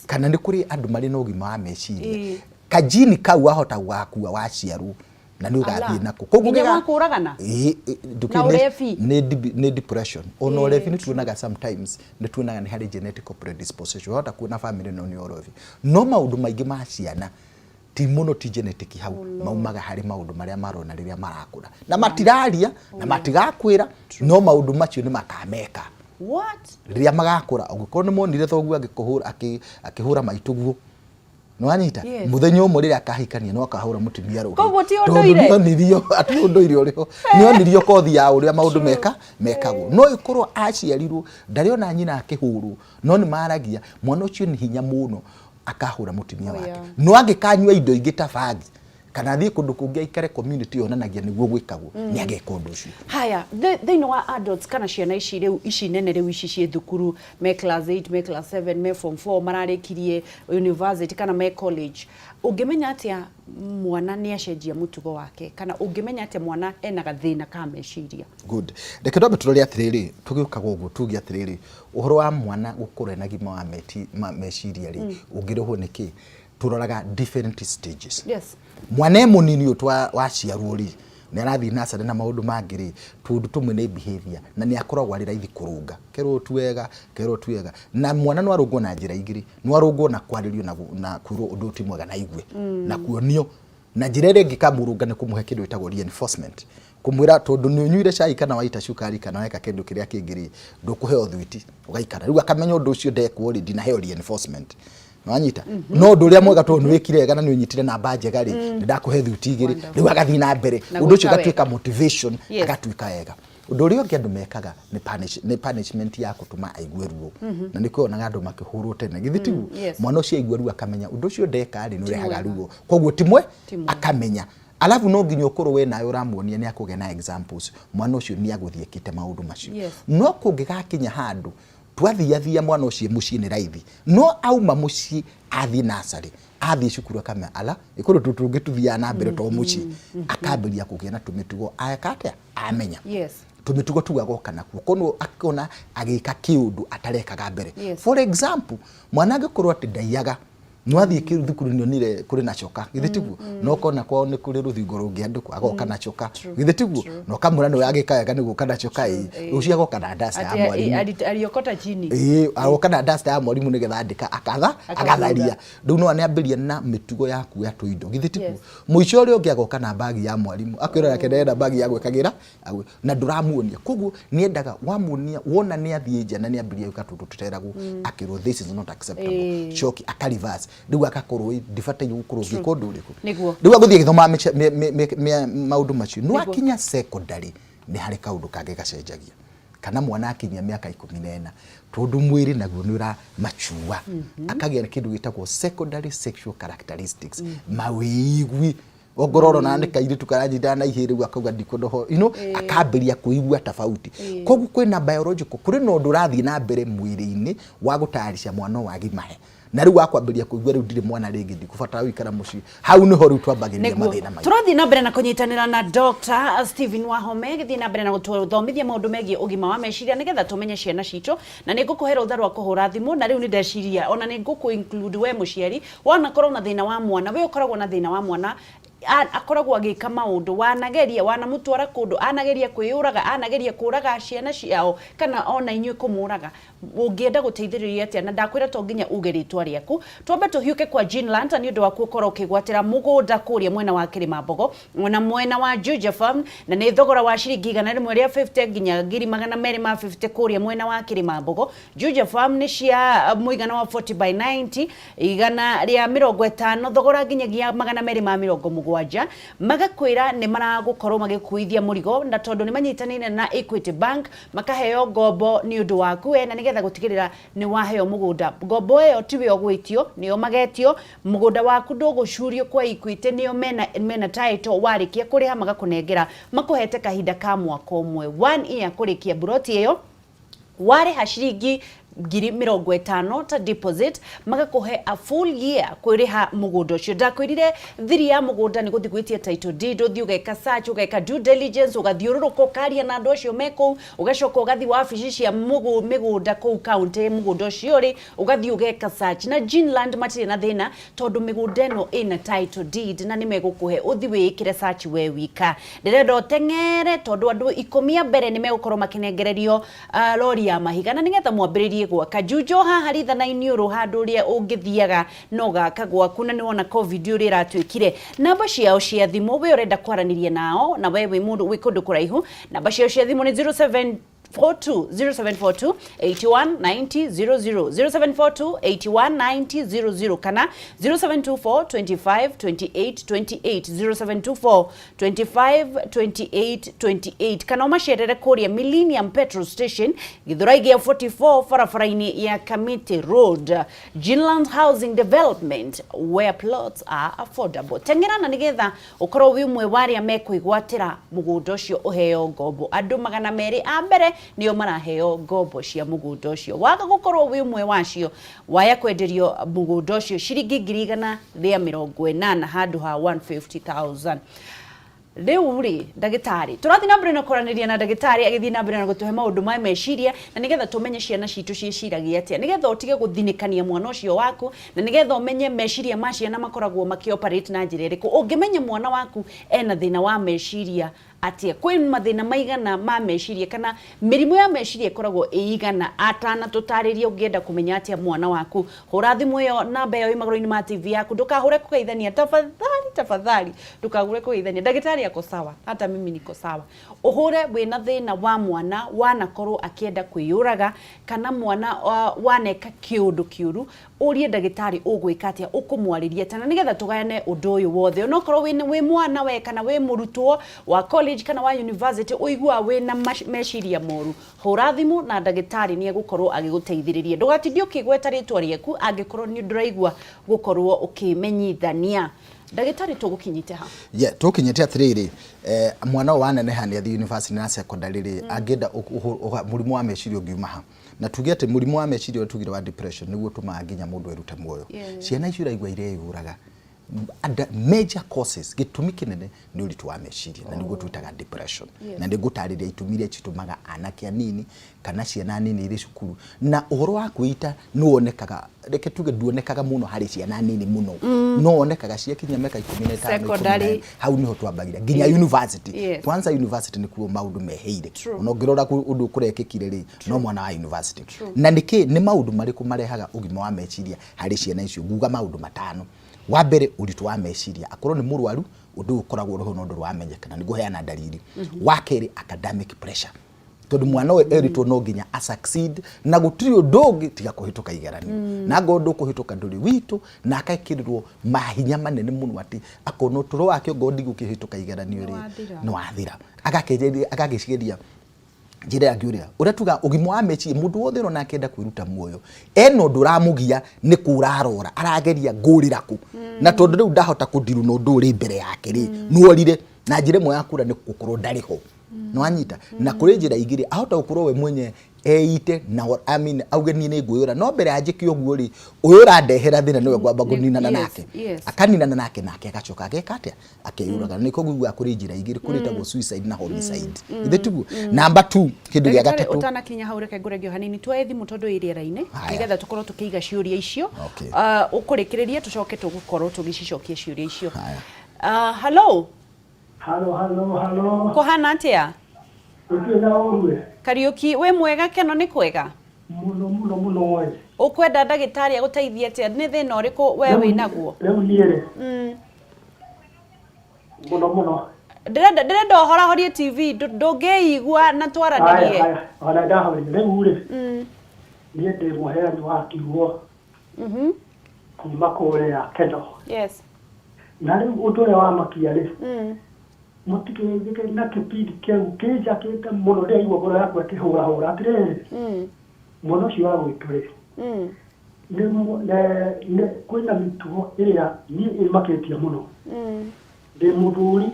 D: kana nĩ kũrĩ andũ marĩ na ũgima wa meciria, kajini kau wahota gũgakua waciarwo na nĩ ũgathiĩ nako. Koguo
A: Nginya wa kũragana?
D: Ĩĩ,
A: Na ũrebi?
D: Nĩ depression. Ona ũrebi nĩ tuonaga, sometimes nĩ tuonaga nĩ harĩ genetic predisposition. Wahota kuona family ĩno nĩ ũrebi, no maũndũ maingĩ ma ciana ti mũno, ti genetic hau, maumaga harĩ maũndũ marĩa marona rĩrĩa marakũra na matiraria na matigakwĩra, no maũndũ macio nĩ makameka
A: What?
D: rĩrĩa magakũra. Ũngĩkorwo nĩ monire thoguo akĩhũra maitũguo, nĩwanyita?
A: Yes.
D: Mũthenya ũmwe rĩrĩa akahikania no akahũra mũtumia rũhĩ.
A: Koguo ti
D: Tondũ
A: ũndũire?
D: nĩonirio ati ũndũire ũrĩho, nĩonirio kothi ya ũrĩa maũndũ mekagwo. No ĩkorwo aciarirwo ndarĩ ona nyina akĩhũrwo, no nĩ maragia, mwana ũcio nĩ hinya mũno akahũra mũtumia wake. No angĩkanyua indo ingĩ ta bangi kana athiĩ kũndũ kũngĩ aikare community yonanagia nĩguo gwĩkagwo, nĩ ageka ũndũ ũcio.
A: Haya, thĩinĩ wa adults kana ciana ici rĩu, ici nene rĩu, ici ciĩ thukuru, me class 8, me class 7, me form 4, mararĩkirie university kana me college, ũngĩmenya atĩa mwana nĩ acenjia mũtugo wake, kana ũngĩmenya atĩa mwana ena gathĩna ka meciria?
D: Good. Reke twambe tũrore atĩrĩrĩ, tũgĩũkaga ũguo tuge atĩrĩrĩ, ũhoro wa mwana gũkũra ena gima wa meciria rĩ, ũngĩrehwo nĩ kĩ? Tũroraga different stages. Mwana e mũnini ũyũ waciarwo rĩ, nĩ arathiĩ nursery na maũndũ mangĩ rĩ, tũndũ tũmwe nĩ behavior na nĩ akoragwo arĩ raithi kũrũnga. Kerwo ti wega, kerwo ti wega. Na mwana no arũngwo na njĩra igĩrĩ, no arũngwo na kwarĩrio na kwĩrwo ũndũ ũyũ ti mwega na aigue na kuonio. Na njĩra ĩrĩa ĩngĩ kamũrũnga nĩ kũmũhe kĩndũ gĩtagwo reinforcement. Kũmwĩra tondũ nĩ ũnyuire cai kana waita cukari kana weka kĩndũ kĩrĩa kĩngĩ rĩ, ndũkũheo thwiti, ũgaikara. Rĩu akamenya ũndũ ũcio ndekwo rĩ, ndinaheo reinforcement. Nĩwanyita? No ũndũ ũrĩa mwega, tondũ nĩ wĩkire wega na nĩ ũnyitire namba njega rĩ, nĩ ndakũhe thuti igĩrĩ. Rĩu agathiĩ na mbere.
A: Na
D: Ũndũ ũcio
A: gwĩka
D: ũgatuĩka
A: wega.
D: motivation, agatuĩka wega. Ũndũ ũrĩa ũngĩ andũ mekaga nĩ punishment ya gũtũma aigue ruo. Na nĩkĩo wonaga andũ makĩhũrwo tene. Githĩ tiguo?
A: Yes.
D: Mwana ũcio aigua ruo akamenya ũndũ ũcio ndeka rĩ, nĩ ũrehaga
A: mwega.
D: ruo. Koguo ti mwe,
A: Ti mwega.
D: akamenya. Alafu no nginya ũkorwo we nawe ũramuonia nĩ akũgĩa na examples. Mwana ũcio nĩ agũthiĩ ekĩte maũndũ macio. No kũngĩgakinya handũ twathiathia mwana ũcio mũciĩ nĩ raithi, no auma mũciĩ athiĩ nursery, athiĩ cukuru, akamenya ala ĩkũrĩ tũndũ tũngĩ tũthiaga na mbere to mũciĩ, akambĩrĩria kũgĩa na tũmĩtugo eka atĩa amenya. Tũmĩtugo tũu agoka nakuo kono akona agĩka kĩũndũ atarekaga mbere. For example, mwana angĩkorwo atĩ ndaiyaga, no athiĩ thukuru nĩ onire kũrĩ na coka, githĩ tiguo? No kona kwao nĩ kũrĩ rũthingo rũngĩandĩkwo, agoka na coka, githĩ tiguo? Na ũkamwĩra nĩwe agĩka wega nĩ gũka na coka. Ĩ rũciũ agoka na duster ya
A: Atĩ
D: mwarimũ.
A: Aliokota chini.
D: Ĩĩ, agoka na duster ya mwarimũ nĩgetha andĩka akatha
A: Akahura.
D: Agatharia. Rĩu no nĩambĩria na mĩtugo ya kuoya tũindo, githĩ tiguo?
A: Yes.
D: Mũico ũrĩa ũngĩ agoka na mbagi ya mwarimũ, akwĩra nake ndĩrenda mbagi ya gwĩkagĩra na ndũramuonia. Koguo nĩendaga wamuonia, wona nĩ athiĩ nja na nĩambĩrĩria gwĩka tũndũ tũteragwo, akĩrwo this is not acceptable, coki aka reverse, rĩu agakorwo ĩ, ndibataire gũkorwo ngĩka ũndũ ũrĩkũ. Rĩu agũthiĩ agĩthomaga maũndũ macio, no akinya secondary nĩ harĩ kaũndũ kangĩ gacenjagia, kana mwana akinyia mĩaka 14, tondũ mwĩrĩ naguo nĩ ũra mature, akagĩa na kĩndũ gĩtagwo secondary sexual characteristics, mawĩigwi. Ongorwo ũrona nĩ kairĩtu karanyitana na ihĩĩ, rĩu akauga ndikwenda ũhoro, akambĩrĩria kwĩigua tofauti. Koguo kwĩna biological, kũrĩ na ũndũ ũrathiĩ na mbere mwĩrĩ-inĩ wa gũtayarisha mwana ũyũ agimahe, na rĩu wakwambĩrĩria kũigua rĩu ndirĩ mwana rĩngĩ, ndikũbatara gũikara mũciĩ. Hau nĩho rĩu twambagĩrĩria mathĩna maingĩ.
A: Tũrathiĩ na mbere na kũnyitanĩra na Dr. Stephen Wahome gĩthiĩ na mbere na gũtũthomithia maũndũ megiĩ ũgima wa meciria nĩgetha tũmenye ciana citũ, na nĩ ngũkũhe rũtha rwa kũhũra thimũ. Na rĩu nĩ ndeciria ona nĩ ngũkũ include we mũciari, wanakorwo na thĩna wa mwana, we ũkoragwo na thĩna wa mwana. Akoragwo agĩka maũndũ wanageria, wanamũtwara kũndũ, anageria kwĩyũraga, anageria kũraga ciana ciao kana ona inyuĩ kũmũraga. Ũngĩenda gũteithĩrĩria atĩa? Na ndakwĩra to nginya uge rĩtwa rĩaku. Twambe tũhiũke kwa Jean Lanta nĩ ũndũ waku ũkorwo ũkĩgwatĩra mũgũnda kũrĩa mwena wa Kĩrĩmambogo ona mwena wa Juja Farm, na nĩ thogora wa ciringi 150 nginya 250,000 kũrĩa mwena wa Kĩrĩmambogo. Juja Farm nĩ cia mũigana wa 40 by 90, 150 thogora nginyagia 270. Magakwĩra nĩ maragũkorwo magĩkuithia mũrigo, na tondũ nĩ manyitanĩire na Equity Bank makaheo ngombo nĩ ũndũ waku we, na nĩgetha gũtigĩrĩra nĩ waheo mũgũnda. Ngombo ĩyo tiwe ũgwĩtio, nĩo magetio. Mũgũnda waku ndũgũcurio kwa Equity, nĩo mena title. Warĩkia kũrĩha magakũnengera, makũhete kahinda ka mwaka ũmwe, one year, kũrĩkia mburoti ĩyo. Warĩha ciringi 50,000 ta deposit, magakũhe a full year kwĩrĩha mũgũnda ũcio. Ndakwĩrire thiri ya mũgũnda nĩ gũthiĩ gwĩtia title deed, ũthiĩ ũgeka search, ũgeka due diligence, ũgathiũrũrũka ũkaria na andũ acio me kũu, ũgacoka ũgathiĩ wabici cia mĩgũnda kũu kaunti mũgũnda ũcio ũrĩ, ũgathiĩ ũgeka search. Na Jeanland matirĩ na thĩna tondũ mĩgũnda ĩno ĩna title deed na nĩ megũkũhe ũthiĩ wĩĩkĩre search we wika. Ndĩrenda ũteng'ere tondũ andũ 10 a mbere nĩ megũkorwo makĩnengererio rori ya mahiga na nĩgetha mwambĩrĩrie gwaka. Junjo haha rithana-inĩ ũrũ handũ ũrĩa ũngĩthiaga na ũgaka gwaku, na nĩwona COVID ũrĩa ĩratuĩkire. Namba ciao cia thimũ, we ũrenda kwaranĩria nao na we wĩ mũndũ wĩ kũndũ kũraihu, namba ciao cia thimũ nĩ 07 42 0742 81 90 00, 0742 81 90 00, kana 0724 25 28 28, 0724 25 28 28, kana ũmacerere kũrĩa Millennium Petrol Station, Githurai gĩa 44, barabara-inĩ ya Kamiti Road. Ginland Housing Development, where plots are affordable. Teng'era na nĩgetha ũkorwo wĩ ũmwe wa arĩa mekwĩgwatĩra mũgũnda ũcio ũheo ngombo. Andũ 200 a mbere nĩo maraheo ngombo cia mũgũnda ũcio. Waga gũkorwo wĩ ũmwe wacio, waya kwenderio mũgũnda ũcio ciringi 180,000 handũ ha 150,000. Rĩu rĩ, ndagĩtarĩ, tũrathiĩ na mbere na kwaranĩria na ndagĩtarĩ agĩthiĩ na mbere na gũtũhe maũndũ ma meciria, na nĩgetha tũmenye ciana citũ ciĩciragia atĩa, nĩgetha ũtige gũthinĩkania mwana ũcio waku, na nĩgetha ũmenye meciria ma ciana makoragwo makĩoperate na njĩra ĩrĩkũ. Ũngĩmenya mwana waku ena thĩna wa meciria atĩa? Kwĩ mathĩna maigana ma meciria, kana mĩrimũ ya meciria ĩkoragwo ĩigana? Atanatũtarĩria, ũngĩenda kũmenya atĩa mwana waku, hũra thimũ ĩyo, namba ĩyo ĩ magũrũ-inĩ ma TV yaku. Ndũkahũre kũgeithania, tafadhali, tafadhali, ndũkahũre kũgeithania. Ndagĩtarĩ ako sawa, hata mimi niko sawa. Ũhũre wĩna thĩna wa mwana wanakorwo akĩenda kwĩyũraga, kana mwana waneka kĩũndũ kĩũru, ũrie ndagĩtarĩ ũgwĩka atĩa, ũkũmwarĩria atĩa, na nĩgetha tũgayane ũndũ ũyũ wothe. Onokorwo wĩ mwana we, kana wĩ mũrutwo wa college kana wa university, ũiguaga wĩna meciria moru, hũra thimũ na ndagĩtarĩ nĩ egũkorwo agĩgũteithĩrĩria. Ndũgatinde ũkĩgweta rĩtwa rĩaku angĩkorwo nĩ ndũraigua gũkorwo ũkĩmenyithania. Ndagĩtarĩ, tũgũkinyĩte ha?
D: Yeah, tũkinyĩte atĩrĩrĩ, mwana ũyũ waneneha nĩ athiĩ university na secondary rĩ, angĩenda mũrimũ wa meciria ũngiuma ha? Na tuge atĩ mũrimũ wa meciria ũrĩa tugire wa depression nĩguo ũtũmaga nginya mũndũ erute muoyo. Ciana icio ũraigua ireyũraga, major causes, gĩtũmi kĩnene nĩ ũritũ wa meciria, na nĩguo twĩtaga depression. Na nĩ ngũtarĩria itũmi iria citũmaga anake anini kana ciana nini irĩ cukuru. Na ũhoro wa kwĩita nĩ wonekaga, reke tuge nduonekaga mũno harĩ ciana nini mũno, no wonekaga ciakinyia mĩaka 15,
A: Secondary.
D: Hau niho twambagira nginya university. Kwanza university nĩkuo maũndũ mehĩire. Ona ũngĩrora ũndũ kũrekĩkire rĩ, no mwana wa university. Na nĩkĩ, nĩ maũndũ marĩkũ marehaga ũgima wa meciria harĩ ciana icio? Nguga maũndũ matano. Wa mbere, ũritũ wa meciria, akorwo nĩ mũrwaru, ũndũ ũyũ ũkoragwo ũrĩ ho no ndũrĩ wamenyekana. Nĩ ngũheana ndariri. Wa kerĩ, academic pressure, tondũ mwana ũyũ eritwo no nginya a succeed na gũtirĩ ũndũ ũngĩ tiga kũhĩtũka igeranio, na ngorwo ndũkũhĩtũka ndũrĩ witũ, na akekĩrĩrwo mahinya manene mũno atĩ akona ũtũro wake ongorwo ndigũkĩhĩtũka igeranio rĩ, nĩ wathira. Agagĩciria njĩra ĩngĩ ũrĩa tuga ũgima wa meciria. Mũndũ wothe ũrona akĩenda kwĩruta muoyo ena ũndũ ũramũgia, nĩ kũra arora, arageria ngũrĩra kũ, na tondũ rĩu ndahota kũndiru na ũndũ ũrĩ mbere yake rĩ, nĩworire. Na njĩra ĩmwe ya kũra nĩ gũkorwo ndarĩ ho, nĩwanyita? Na kũrĩ njĩra igĩrĩ ahota gũkorwo we mwenye eite na, I mean, auge niĩ nĩ ngwĩyũra, no mbere ya njĩke ũguo rĩ, ũyũ ũrandehera thĩna nĩwe ngwamba kũninana nake. Akaninana nake, nake agacoka ageka atĩa? Akeyũraga. Nĩ koguo ugaga kũrĩ njĩra igĩrĩ, kũrĩ ĩtagwo suicide na homicide. Githĩ tiguo? Number 2, kĩndũ gĩa
A: Ndagĩtarĩ,
D: gatatũ.
A: Ũtanakinya hau, reke ngũrenge o hanini, tuoe thimũ tondũ ĩ rĩera-inĩ, nĩgetha tũkorwo tũkĩiga ciũria icio. Ũkũrĩkĩrĩria tũcoke tũgũkorwo tũgĩcicokia ciũria icio.
D: Haya.
A: Hello.
E: Halo, halo, halo.
A: Kũhana atĩa?
E: Gũtirĩ na ũru.
A: Kariũki, wĩ mwega? Keno nĩ kwega?
E: Mũno mũno mũno ĩ.
A: Ũkwenda ndagĩtarĩ agũteithie atĩa? Nĩ thĩna ũrĩkũ we wĩ naguo?
E: Rĩu niĩ rĩ. Mũno mũno.
A: Ndĩrenda ũhorahorie TV, ndũngĩigua na twaranĩrie.
E: Haya, haya, ona ndahoria. Rĩu rĩ. Niĩ ndĩ mũheani wa kiugo. Kuma kũrĩa Keno.
A: Yes.
E: Na rĩu ũndũ ũrĩa wamakia rĩ. Mũtikĩnjĩke na kĩbindi kĩu kĩnjakĩte mũno, ndĩraigua ngoro yakwa ĩkĩhũrahũra atĩrĩrĩ. Mwana ũcio wa gwitũ rĩ, nĩ kwĩna mĩtugo ĩrĩa niĩ ĩmakĩtie mũno. Ndĩ mũthuri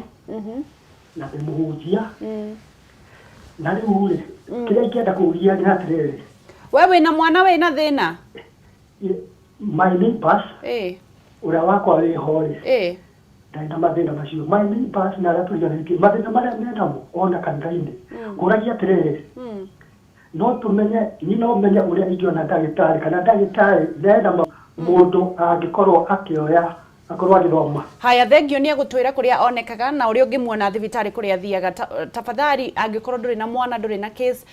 E: na ndĩ mũhunjia. Na rĩu rĩ, kĩrĩa ingĩenda kũũria nĩ atĩrĩrĩ.
A: We wĩna mwana wĩna thĩna?
E: My neighbors, ũrĩa wakwa wĩho rĩ, ndarĩ na mathĩna macio. My neighbors na arĩa tũriganĩtie, mathĩna marĩa menamo ona kanitha-inĩ. Ngũragia atĩrĩrĩ, no tũmenye, niĩ no menye ũrĩa ingĩona ndagĩtarĩ, kana ndagĩtarĩ nena mũndũ angĩkorwo akĩoya akorwo agĩthoma.
A: Haya, thengio, nĩ egũtwĩra kũrĩa onekaga na ũrĩa ũngĩmuona thibitarĩ kũrĩa athiaga. Tafadhali, angĩkorwo ndũrĩ na mwana, ndũrĩ na case,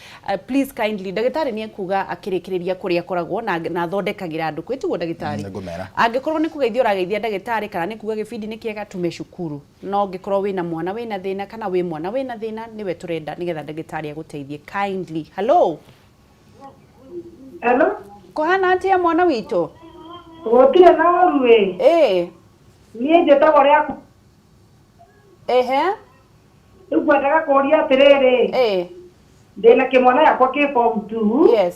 A: please kindly, ndagĩtarĩ nĩ ekuga akĩrĩkĩrĩria kũrĩa akoragwo na athondekagĩra andũ kwĩtiguo ndagĩtarĩ.
D: Nĩngũmera.
A: Angĩkorwo nĩ kũgeithia ũrageithia ndagĩtarĩ kana nĩ kuga gĩbindi nĩ kĩega, tumeshukuru. No ũngĩkorwo wĩna mwana wĩna thĩna kana wĩ mwana wĩna thĩna, nĩwe tũrenda nĩgetha ndagĩtarĩ agũteithie kindly. Hello.
F: Hello?
A: Kũhana atĩa, mwana witũ?
F: Gũtirĩ na ũru ĩ. Niĩ njĩtagwo rĩa Rĩu ngwendaga kũũria atĩrĩrĩ. Ndĩna kĩmwana gĩakwa kĩ form 2.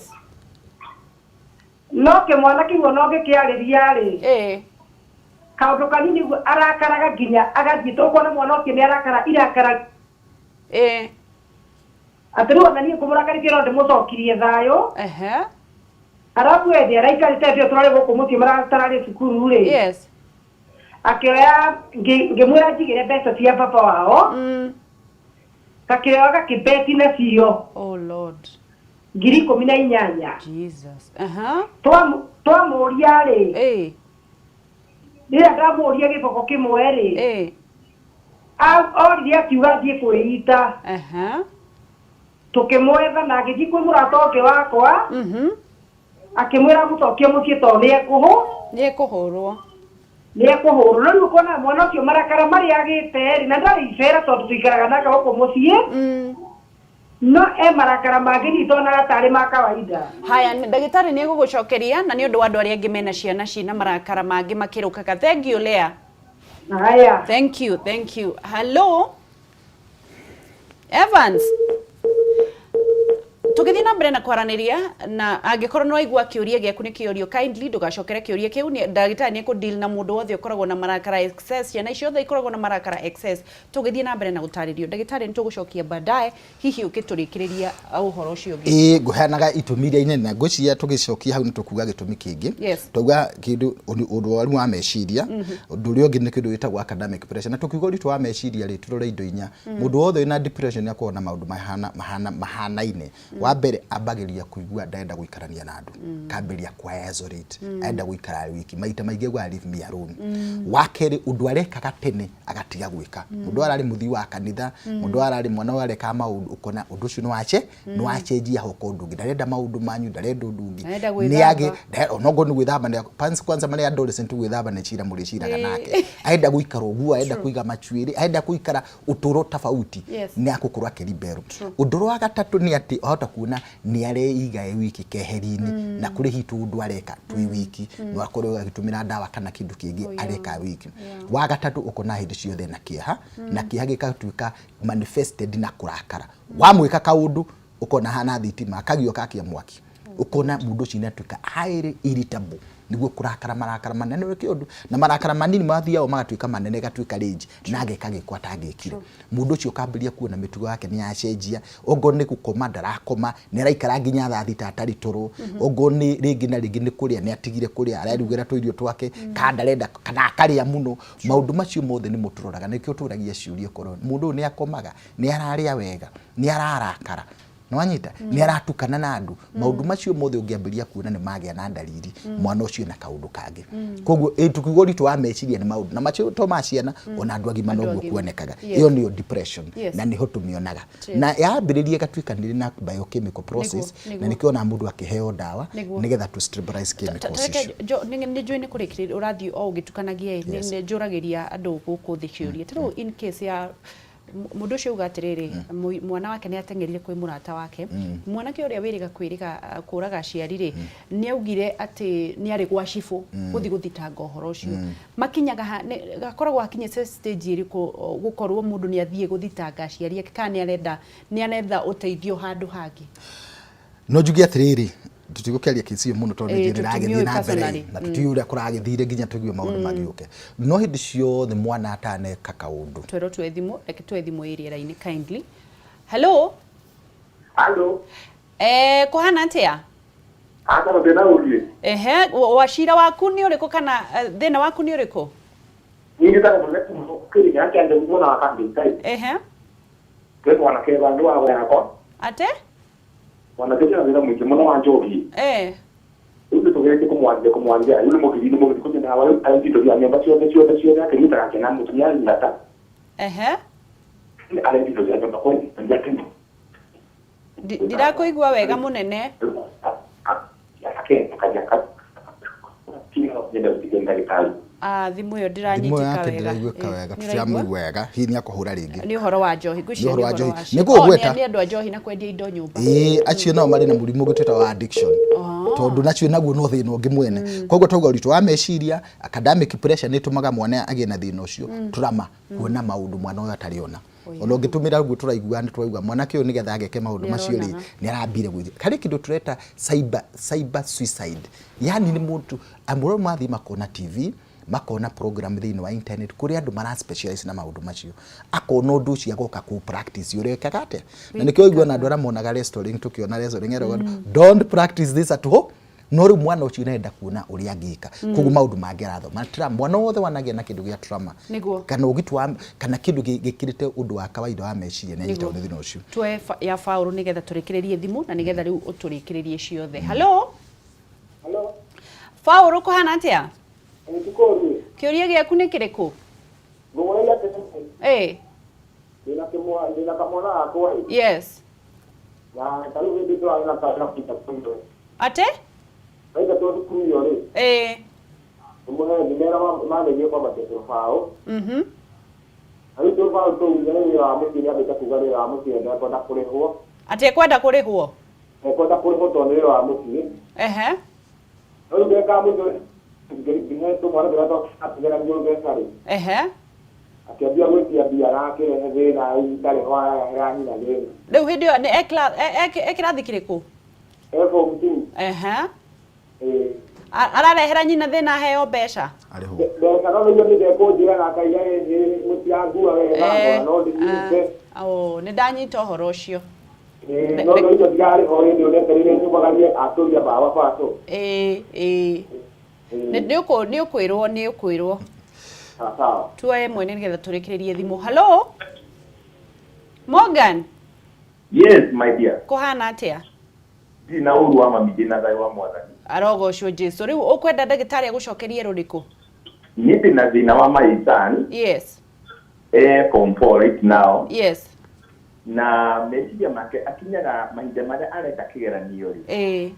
F: No kĩmwana kĩu ona ũngĩkĩarĩria rĩ. Kaũndũ kanini ũguo arakaraga nginya agathiĩ, tũkuona mwana ũcio nĩ arakara irakara. Atĩ rĩu ona niĩ ngũmũrakarĩtie no ndĩmũcokirie thayũ. Arabu hĩndĩ araikarĩte, hĩndĩ ĩyo tũrarĩ gũkũ mũciĩ maratararĩ cukuru rĩ. Akĩoya, ngĩmwĩra njigĩre mbeca cia baba wao. Gakĩoya gakĩbeti nacio.
A: Oh Lord.
F: 18,000.
A: Jesus.
F: Twamũria rĩ. Rĩrĩa ndamũria gĩboko kĩmwe rĩ. Orire akiuga athiĩ kwĩita. Tũkĩmwetha na agĩthiĩ kwĩ mũrata ũngĩ wakwa. Akĩmwĩra amũcokie mũciĩ tondũ nĩ ekũhũ.
A: Nĩ ekũhũrwo.
F: Nĩ ekũhũrwo. No rĩu ũkona mwana ũcio marakara marĩa agĩte rĩ, na ndarĩ icera tondũ tũikaraga nake gũkũ mũciĩ. No e marakara mangĩ niĩ ndonaga tarĩ ma kawaida.
A: Haya, ndagĩtarĩ nĩ egũgũcokeria na nĩ ũndũ wa andũ arĩa angĩ mena ciana cina marakara mangĩ makĩrũkaga. Thank you, Lea.
F: Haya.
A: Thank you, thank you. Hello. Evans. Tũgĩthiĩ na mbere na kwaranĩria, na angĩkorwo nĩ waigua kĩũria gĩaku nĩ kĩũrio, kindly ndũgacokere kĩũria kĩu. Ndagĩtarĩ nĩ ekũ-deal na mũndũ wothe ũkoragwo na marakara excess, ciana icio othe ikoragwo na marakara excess. Tũgĩthiĩ na mbere na gũtarĩrio, ndagĩtarĩ, nĩ tũgũcokia baadaye, hihi ũkĩtũrĩkĩrĩria ũhoro ũcio ũngĩ.
D: Ĩĩ, ngũheanaga itũmi iria inene. Ngwĩciria tũgĩcokia hau nĩ tũkuga gĩtũmi kĩngĩ. Twauga kĩndũ ũrwaru wa meciria. Ũndũ ũrĩa ũngĩ nĩ kĩndũ gĩtagwo academic pressure, na tũkiuga ũritũ wa meciria rĩ, tũrore indo inya. Mũndũ wothe wĩna depression nĩ akoragwo na maũndũ mahana mahana mahanaine. Wa mbere, ambagĩrĩria kũigua ndarenda gũikarania na andũ, kambĩrĩria kwa isolate, arenda gũikara arĩ wiki, maita maingĩ augaga, "Leave me alone." Wa kerĩ, ũndũ arekaga tene agatiga gwĩka. Mũndũ ararĩ mũthii wa kanitha, mũndũ ararĩ mwana ũyũ arekaga maũndũ, ũkona ũndũ ũcio nĩ wache nĩ wacenjia, hoka ũndũ ũngĩ, ndarenda maũndũ manyu, ndarenda ũndũ ũngĩ.
A: Ndarenda
D: Nĩ
A: gwĩthamba.
D: Onokorwo nĩ gwĩthamba, kwanza marĩ adolescent, gwĩthamba nĩ cira mũrĩciraga nake. Arenda gũikara ũguo, arenda kũiga machuĩrĩ, arenda gũikara ũtũro tofauti. Nĩ akũkorwo akĩribero. Ũndũ ũrĩa wa gatatũ nĩ atĩ wahota kuona nĩ areiga e wiki keheri-inĩ, na kũrĩ hihi tũũndũ areka twĩ wiki, no akorwo agĩtũmĩra ndawa kana kĩndũ kĩngĩ areka wiki. Wa gatatũ, ũkona hĩndĩ ciothe na kĩeha, na kĩeha gĩgatuĩka manifested na kũrakara. Wamwĩka kaũndũ, ũkona hana thitima akagio kakia mwaki, ũkona mũndũ ũcio nĩ atuĩka highly irritable, nĩguo kũrakara marakara manene nĩ ũndũ na marakara manini mathiaga magatuĩka manene, gatuĩka rage, na ageka gĩko atangĩkire. Mũndũ ũcio ũkambĩrĩria kuona mĩtugo yake nĩ yacenjia. Ongorwo nĩ gũkoma ndarakoma, nĩ araikara nginya thaa 6 atarĩ toro. Ongorwo nĩ rĩngĩ na rĩngĩ nĩ kũrĩa, nĩ atigire kũrĩa, arerugĩra tũirio twake kana ndarenda kana akarĩa mũno. Maũndũ macio mothe nĩmo tũroraga, nĩkĩo tũragia ciũria korwo mũndũ ũyũ nĩ akomaga, nĩ ararĩa wega, nĩ ararakara. Nĩwanyita? Nĩ aratukana na andũ. Maũndũ macio mothe ũngĩambĩrĩria kuona nĩ magĩa na ndariri, mwana ũcio ena kaũndũ kangĩ. Koguo tukiuga ũritũ wa meciria nĩ maũndũ na macio to ma ciana, ona andũ agima noguo kuonekaga. Ĩyo nĩyo depression na nĩho tũmĩonaga. Na yambĩrĩria ĩgatuĩka nĩ ĩrĩ na biochemical process na nĩkĩo wonaga mũndũ akĩheo ndawa nĩgetha to stabilize chemicals icio.
A: Nĩ njũĩ nĩ kũrĩkĩrĩria ũrathiĩ o ũgĩtukanagia ĩ, nĩ njũragĩria andũ gũkũ thĩ ciũria. Ta rĩu in case ya Mũndũ ũcio auga atĩrĩrĩ, mwana wake nĩ ateng'erire kwĩ mũrata wake. Mwanake ũrĩa wĩrĩga kwĩrĩga kũraga aciari rĩ, nĩ augire atĩ nĩ arĩ gwa cibũ gũthiĩ gũthitanga ũhoro ũcio. Makinyaga ha, hakoragwo hakinyĩte stage ĩrĩkũ gũkorwo mũndũ nĩ athiĩ gũthitanga aciari ake kana nĩ arenda nĩ aretha ũteithio handũ hangĩ?
D: No njuge atĩrĩrĩ, tũtigũkĩaria kesi ĩyo mũno tondũ nĩ njũĩ nĩragĩthiĩ
A: tũtimĩũĩ
D: na mbere
A: personally.
D: na tũtiũĩ ũrĩa kũragĩthire nginya tũigue maũndũ magĩũke. No hĩndĩ ciothe mwana ataneka kaũndũ.
A: Twerwo tuoe thimũ, reke tuoe thimũ ĩ rĩera-inĩ kindly. Hello?
G: Hello.
A: Eh, kũhana atĩa?
G: Aca no ndĩna ũriĩ.
A: Ehe, wa cira waku nĩ ũrĩkũ kana thĩna waku nĩ ũrĩkũ?
G: Niĩ njĩtagwo Mũnene kuma Kĩrĩnyaga kĩa Njogu mwena wa Kambĩtai. Twĩ mwanake vandũ wa yakwa.
A: Atĩ?
G: Mwanake ũcio ena thĩna mũingĩ mũno wa njohi. Rĩu nĩ tũgeretie kũmwarĩria kũmwarĩria rĩu nĩ mũgiri nĩ mũgiri kũnyua ndawa rĩu arendia indo cia nyũmba ciothe ciothe ciothe akĩnyitaga akĩona mũtumia anyingata. Arendia indo cia nyũmba kwendia kĩndũ.
A: Ndirakũigua wega mũnene. Ah, thimũ ĩyo
D: Thimũ
A: ndĩranyitĩka
D: yake
A: wega.
D: ndĩraiguĩka
A: Ĩ,
D: wega,
A: nĩ ũraigua?
D: tũtiramũigua wega, hihi nĩ akũhũra rĩngĩ.
A: Nĩ ũhoro wa njohi,
D: Nĩ
A: ngwĩciria
D: ũhoro
A: nĩ
D: wa
A: ũhoro
D: njohi.
A: wa
D: Nĩ
A: Oh,
D: ngũgweta.
A: nĩ andũ a njohi na kwendia indo nyũmba.
D: Ĩĩ, acio nao marĩ na mũrimũ ũngĩ twĩtaga wa addiction. Tondũ nacio naguo no thĩna ũngĩ mwene. Koguo twauga ũritũ wa meciria, academic pressure nĩ ĩtũmaga mwana agĩe na thĩna ũcio, trauma, kuona maũndũ mwana ũyũ atarĩ ona. Ona ũngĩtũmĩra ũguo tũraigua nĩ tũraigua mwanake ũyũ nĩgetha ageke maũndũ macio rĩ, nĩ arambire gwĩthia. Harĩ kĩndũ tũreta cyber, cyber suicide. Yani nĩ mũndũ, amwe ao mathiĩ makona TV, makona program thĩinĩ wa internet kũrĩa andũ mara specialize na maũndũ macio. Akona ũndũ ũcio agoka kũ practice ũrĩa ekaga atĩa. Na nĩkĩo ũigua na andũ arĩa monaga wrestling, tũkĩona wrestling eragwo don't practice this at home. No rĩu mwana ũcio nĩarenda kuona ũrĩa angĩka. Koguo maũndũ mangĩ arathoma. Trauma, mwana wothe wanagĩa na kĩndũ gĩa trauma. Kana ũgitũ wa, kana kĩndũ gĩkĩrĩte ũndũ wa kawaida wa meciria nĩ anyitagwo nĩ thĩna ũcio.
A: Tuoe ya Paũlũ nĩgetha tũrĩkĩrĩrie thimũ na nĩgetha rĩu ũtũrĩkĩrĩrie ciothe. Hello?
G: Hello?
A: Paũlũ kũhana atĩa?
G: Ĩ ti kũũru.
A: Kĩũria gĩaku nĩ kĩrĩkũ?
G: Ngũmũragia atĩrĩrĩ. Ndĩna kĩmwa, ndĩna kamwana gakwa ĩ. Na ta rĩu hĩndĩ tũrarĩ na kana kũingatwo.
A: Atĩ?
G: Aingatwo thukuru ĩyo rĩ. Ngĩmũhe ngĩmera mandeithie kwambatia tũrũbaũ. Na rĩu tũrũbaũ tũu nĩ wĩra wa mũciĩ nĩ ambĩte kuga wĩra wa mũciĩ ndekwenda kũrĩhwo.
A: Atĩ ekwenda kũrĩhwo?
G: Ndekwenda kũrĩhwo tondũ nĩ wĩra wa mũciĩ. No rĩu ndagĩka ya mũico ngĩhe tũmwana tũrĩa twatũgeragio mbeca rĩ. Akĩambia gwĩtia mbia na akĩrehe thĩna rĩu ndarĩ ho ararehera nyina thĩna.
A: Rĩu hĩndĩ ĩyo nĩ e kĩrathi kĩrĩkũ?
G: E form 2. Ĩĩ.
A: Ararehera nyina thĩna aheo mbeca?
D: Arĩhwo.
G: Mbeca no nĩguo niĩ ndekũnjĩra na akaiga ĩĩ mũtirangua wega, ngona no ndĩnyite.
A: Oh, nĩ ndanyita ũhoro ũcio.
G: Ĩĩ, no no icio ndirarĩho hĩndĩ ĩyo ndetereire nyumagarie atũria bawa bacũ.
A: Ĩĩ, ĩĩ. Nĩ nĩ ũkwĩrwo, nĩ ũkwĩrwo.
G: Sawa.
A: Tuoe ĩmwe nĩgetha tũrĩkĩrĩrie thimũ. Hello? Morgan?
G: Yes, my dear.
A: Kũhana atĩa?
G: Ndirĩ na ũru wa mami, ndĩ na thayũ wa Mwathani.
A: Arogocwo Jesu. Rĩu ũkwenda ndagĩtarĩ agũcokerie rũrĩkũ?
G: Niĩ ndĩ na thĩna wa my son. E form 4 right now. Na meciria make akinyaga mahinda marĩa areka kĩgeranio rĩ.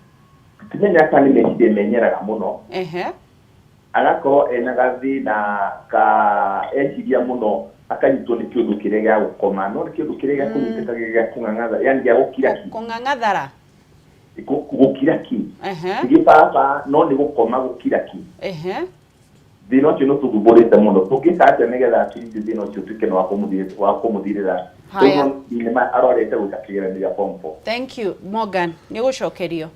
G: Tũtimenya kana nĩ meciria menyeraga mũno. Agakorwo ena gathĩna ka eciria mũno akanyitwo nĩ kĩũndũ kĩrĩa gĩa gũkoma, no nĩ kĩũndũ kĩrĩa gĩa kũnyitĩka gĩa kũng'ang'atha, yani gĩa gũkira ki.
A: Kũng'ang'athara?
G: Gũkira ki. Ti gĩbaba, no nĩ gũkoma gũkira ki. Thĩna ũcio nĩ ũtũthumbũrĩte mũno. Tũngĩka atĩa nĩgetha at least thĩna ũcio ũtuĩke nĩ wa kũmũthirĩra?
A: Haya.
G: Rĩu nĩ arorete gwĩka kĩgeranio gĩa form 4.
A: Thank you, Morgan. Nĩ ũgũcokerio.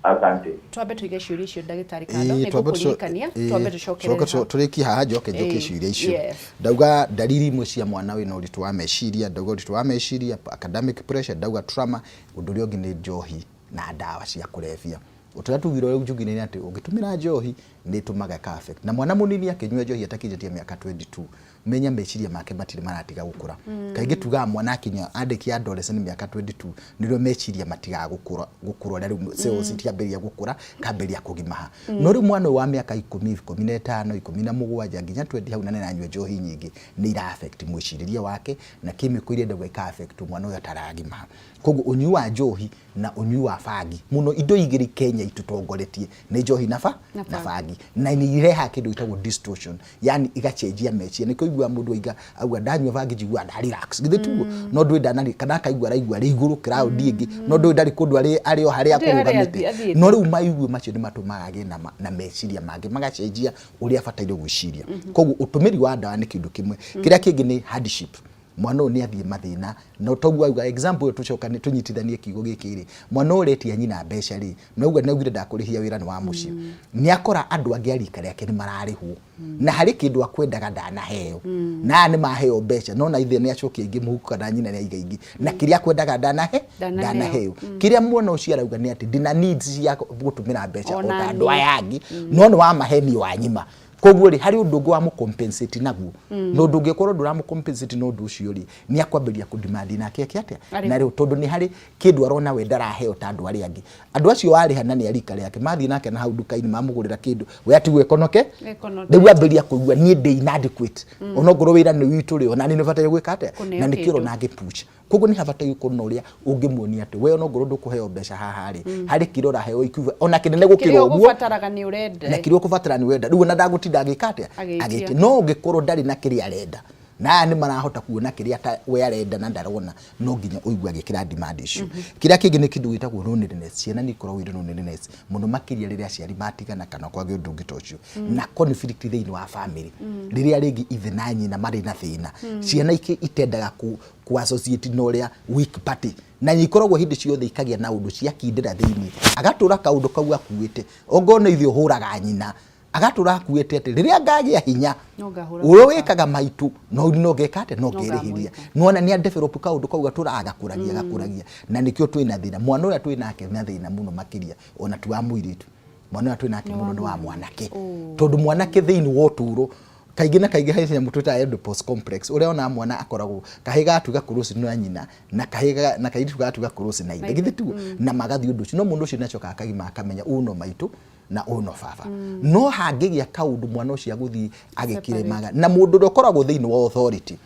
G: Asante.
A: Twambe tũige ciũria icio ndagĩtarĩ kando, nĩ ngũkũririkania, twambe tũcokerere
D: ha. Tũrĩkie haha njoke njokie ciũria icio. Ndauga ndariri imwe cia mwana wĩna ũritũ wa meciria, ndauga ũritũ wa meciria, academic pressure, ndauga trauma, ũndũ ũrĩa ũngĩ nĩ njohi na ndawa cia kũrebia. Ũrĩa tugire ũrĩa njugire nĩ atĩ ũngĩtũmĩra njohi nĩ ĩtũmaga ĩka affect. Na mwana mũnini akĩnyua njohi atakinyĩtie mĩaka 22 Menya meciria make matirĩ maratiga gũkũra. Kaingĩ tugaga mwana akinya andĩkia adolescent mĩaka 22 nĩrĩo meciria matigaga gũkũra gũkũra ũrĩa rĩu cells ciambĩrĩria gũkũra kambĩrĩria kũgimaha. No rĩu mwana ũyũ wa mĩaka ikũmi, 15, 17 nginya 20 hau na nĩaranyua njohi nyingĩ nĩ ira affect mwĩcirĩrie wake na chemical iria ndauga ika affect mwana ũyũ ataragimaha. Koguo ũnyui wa njohi na ũnyui wa bangi mũno indo igĩrĩ Kenya itũtongoretie nĩ njohi na ba na bangi na nĩ irehaga kĩndũ gĩtagwo distortion yani igacenjia meciria nĩkĩo ũiguaga mũndũ aiga auga ndanyua bangi njiguaga nda relax githĩ tiguo no ndũĩ ndana kana akaigua araigua arĩ igũrũ cloud ĩngĩ no ndũĩ ndarĩ kũndũ arĩ arĩ o harĩa
A: Ndũĩ harĩa
D: akũrũgamĩte
A: athiĩte.
D: no rĩu maigue macio nĩ matũmaga agĩe na, na meciria mangĩ magacenjia ũrĩa abataire gwĩciria koguo ũtũmĩri wa ndawa nĩ kĩndũ kĩmwe kĩrĩa kĩngĩ nĩ hardship mwana ũyũ nĩ athiĩ mathĩna no toguo auga example ĩyo tũcokane tũnyitithanie kiugo gĩkĩ rĩ mwana ũyũ ũretia nyina mbeca rĩ no auga nĩ augire ndakũrĩhia wĩra nĩ wa mũciĩ nĩ akora andũ angĩ a rika rĩake nĩ mararĩhwo na harĩ kĩndũ akwendaga ndanaheo na aya nĩ maheo mbeca no na ithe nĩ acokia ingĩ mũhuko kana nyina nĩ aiga ingĩ na kĩrĩa akwendaga ndanahe
A: Ndanaheo.
D: ndanaheo kĩrĩa mwana ũcio arauga nĩ atĩ ndĩna needs cia gũtũmĩra mbeca o
A: Ona
D: ta andũ
A: niĩ.
D: aya angĩ no nĩ wamaheni wanyima koguo rĩ harĩ ũndũ ũngĩ wa compensate naguo na ũndũ ũngĩkorwo ndũramũ compensate na ũndũ ũcio rĩ nĩ akwambĩrĩria kũ nake eke atĩa
A: Arĩhwo.
D: na rĩu tondũ nĩ harĩ kĩndũ arona we ndaraheo ta andũ arĩa angĩ andũ acio warĩha na nĩ arika rĩake mathiĩ nake na hau nduka-inĩ mamũgũrĩra kĩndũ we atigwo ĩkonoke
A: Ĩkonoke.
D: rĩu ambĩrĩria kũigua niĩ ndĩ inadequate onokorwo wĩra nĩ witũ rĩ ona niĩ nĩ bataire gwĩka atĩa
A: Kũneo
D: na nĩkĩo
A: kĩndũ.
D: ũrona angĩ push koguo nĩ habataire gũkorwo na ũrĩa ũngĩmuonia atĩ we onokorwo ndũkũheo mbeca haha rĩ harĩ kĩrĩa ũraheo equivalent ona kĩnene gũkĩra
A: Kĩrĩa
D: ũguo
A: ũgũbataraga nĩ ũrenda
D: na kĩrĩa ũkũbatara nĩ wenda rĩu ona ndagũtinda agĩka atĩa
A: Agĩtia.
D: agĩtia no ũngĩkorwo ndarĩ na kĩrĩa arenda na aya nĩ marahota kuona kĩrĩa ta we arenda na ndarona no nginya ũigue agĩkĩra demand icio kĩrĩa kĩngĩ nĩ kĩndũ gĩtagwo loneliness ciana nĩ ikoragwo irĩ loneliness mũno makĩria rĩrĩa aciari matigana kana kwagĩa ũndũ ũngĩ ta ũcio na conflict thĩinĩ wa family rĩrĩa rĩngĩ ithe na nyina marĩ na thĩna ciana ingĩ itendaga ku, ku associate na ũrĩa weak party na nĩ ikoragwo hĩndĩ ciothe ikagĩa na ũndũ ciakindĩra thĩinĩ agatũra kaũndũ kau akuĩte ongorwo nĩ ithe ũhũraga nyina agatũra akuĩte atĩ rĩrĩa ngagĩa hinya
A: No ngahũra
D: ũrĩa wĩkaga maitũ no no ngeka atĩa no ngerĩhĩria
A: ngamwĩka.
D: nĩwona nĩ develop kaũndũ kau gatũraga gakũragia gakũragia na nĩkĩo twĩna thĩna mwana ũrĩa twĩ nake na thĩna mũno makĩria ona ti wa mũirĩtu mwana ũrĩa twĩ nake mũno nĩ wa mwanake tondũ mwanake thĩinĩ wa ũtũũro kaingĩ na kaingĩ harĩ nyamũ twĩtaga Oedipus complex ũrĩa ona mwana akoragwo kahĩ gatuĩka close na nyina na kahĩ na kairĩtu gatuĩka close na ithe githĩ tiguo na magathiĩ ũndũ ũcio no mũndũ ũcio nĩ acokaga akagima akamenya ũyũ no maitũ na ũyũ no baba no hangĩgĩa kaũndũ mwana ũcio agũthiĩ agĩkĩremaga na mũndũ ũrĩa ũkoragwo thĩinĩ wa authority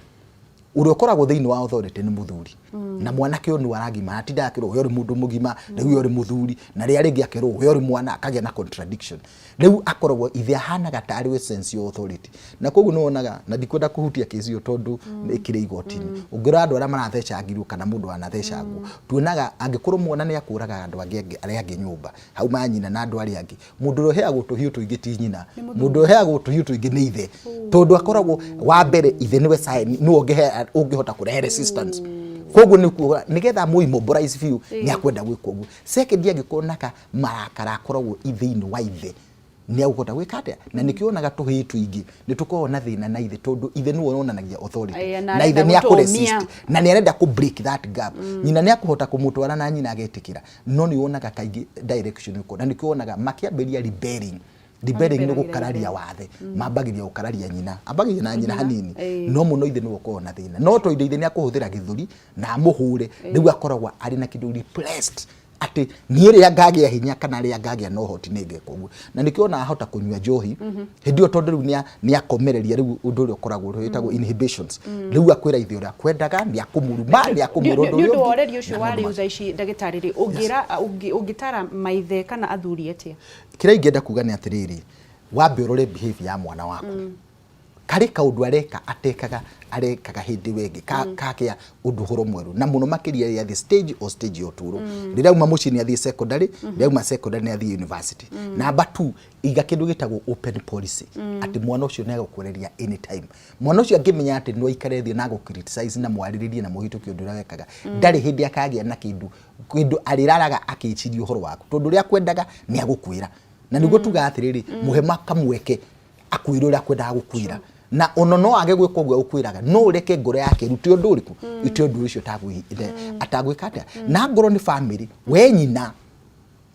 D: ũrĩa ũkoragwo thĩinĩ wa authority nĩ mũthuri na mwanake ũyũ nĩwe aragima atindaga akĩrwo we ũrĩ mũndũ mũgima rĩu we ũrĩ mũthuri na rĩrĩa rĩngĩ akerwo we ũrĩ mwana akagĩa na contradiction rĩu akoragwo ithe ahanaga tarĩ we sense ya authority na koguo nĩ wonaga na ndikwenda kũhutia kesi ĩyo tondũ ĩkĩrĩ igoti-inĩ ũngĩrora andũ arĩa marathecangirwo kana mũndũ anathecangwo tuonaga angĩkorwo mwana nĩ akũraga andũ angĩ arĩa angĩ nyũmba hau ma nyina na andũ arĩa angĩ mũndũ ũrĩa ũheagwo tũhiũ tũingĩ ti nyina mũndũ ũrĩa ũheagwo tũhiũ tũingĩ nĩ ithe tondũ akoragwo wa mbere ithe nĩwe sign nĩwe ũngĩhota kũrehe resistance koguo nĩ kuga nĩgetha mũ immobilize biũ nĩ akwenda gwĩka ũguo second angĩkorwo naka marakara akoragwo thĩinĩ wa ithe nĩ agũhota gwĩka atĩa na nĩkĩo wonaga tũhĩĩ tũingĩ nĩ tũkoragwo na thĩna na ithe tondũ ithe nĩwe wonanagia authority
A: Ĩĩ, na
D: na ithe
A: arenda
D: nĩ akũresist
A: gũtũmia.
D: na nĩ arenda kũ break that gap nyina nĩ akũhota kũmũtwara na nyina agetĩkĩra no nĩ wonaga kaingĩ direction ĩko na nĩkĩo wonaga makĩambĩrĩria rebelling rebelling nĩ
A: Mariberagira
D: gũkararia
A: ithe.
D: wathe mambagĩria gũkararia nyina ambagĩria na nyina hanini
A: ĩĩ.
D: no mũno ithe nĩwe ũkoragwo na thĩna no tondũ ithe nĩ akũhũthĩra gĩthũri na amũhũre rĩu akoragwo arĩ na kĩndũ repressed atĩ niĩ rĩrĩa ngagĩa hinya kana rĩrĩa ngagĩa na ũhoti nĩ ngeka ũguo na nĩkĩo ona ahota kũnyua njohi hĩndĩ ĩyo tondũ rĩu nĩ akomereria rĩu ũndũ ũrĩa ũkoragwo ũrĩa wĩtagwo inhibitions rĩu akwĩra ithe ũrĩa akwendaga nĩ akũmũruma nĩ akũmwĩra ũndũ
A: nĩ
D: ũrĩa
A: ũndũ wa
D: ũngĩ,
A: ũreri ũcio
D: na
A: wa
D: maũndũ
A: rĩu
D: macio.
A: thaa ici ndagĩtarĩ rĩ ũngĩra ũngĩtara maithe kana athuri atĩa
D: Kĩrĩa ingĩenda kuga nĩ atĩrĩrĩ wambe ũrore behavior ya mwana waku karĩ kaũndũ areka atekaga arekaga hĩndĩ ĩyo ĩngĩ ka, kakĩa ũndũ ũhoro mwerũ na mũno makĩria rĩrĩa athiĩ stage o stage ya ũtũũro rĩrĩa auma mũciĩ nĩ athiĩ secondary rĩrĩa auma secondary nĩ athiĩ university number two iga kĩndũ gĩtagwo open policy atĩ mwana ũcio nĩ agũkwereria anytime mwana ũcio angĩmenya atĩ no aikare thĩ na agũ criticize na mwarĩrĩrie na mũhĩtũkie ũndũ ũrĩa wekaga ndarĩ hĩndĩ akagĩa na kĩndũ kĩndũ arĩraraga akĩciria ũhoro waku tondũ ũrĩa akwendaga nĩ agũkwĩra na nĩguo tugaga atĩrĩrĩ mũhe makamweke akwĩre ũrĩa akwendaga gũkwĩra na ono no age gwĩka ũguo agũkwĩraga no ũreke ngoro yake ĩrute ũndũ ũrĩkũ ĩte ũndũ ũcio atagwĩka atĩa na ngorwo nĩ family we nyina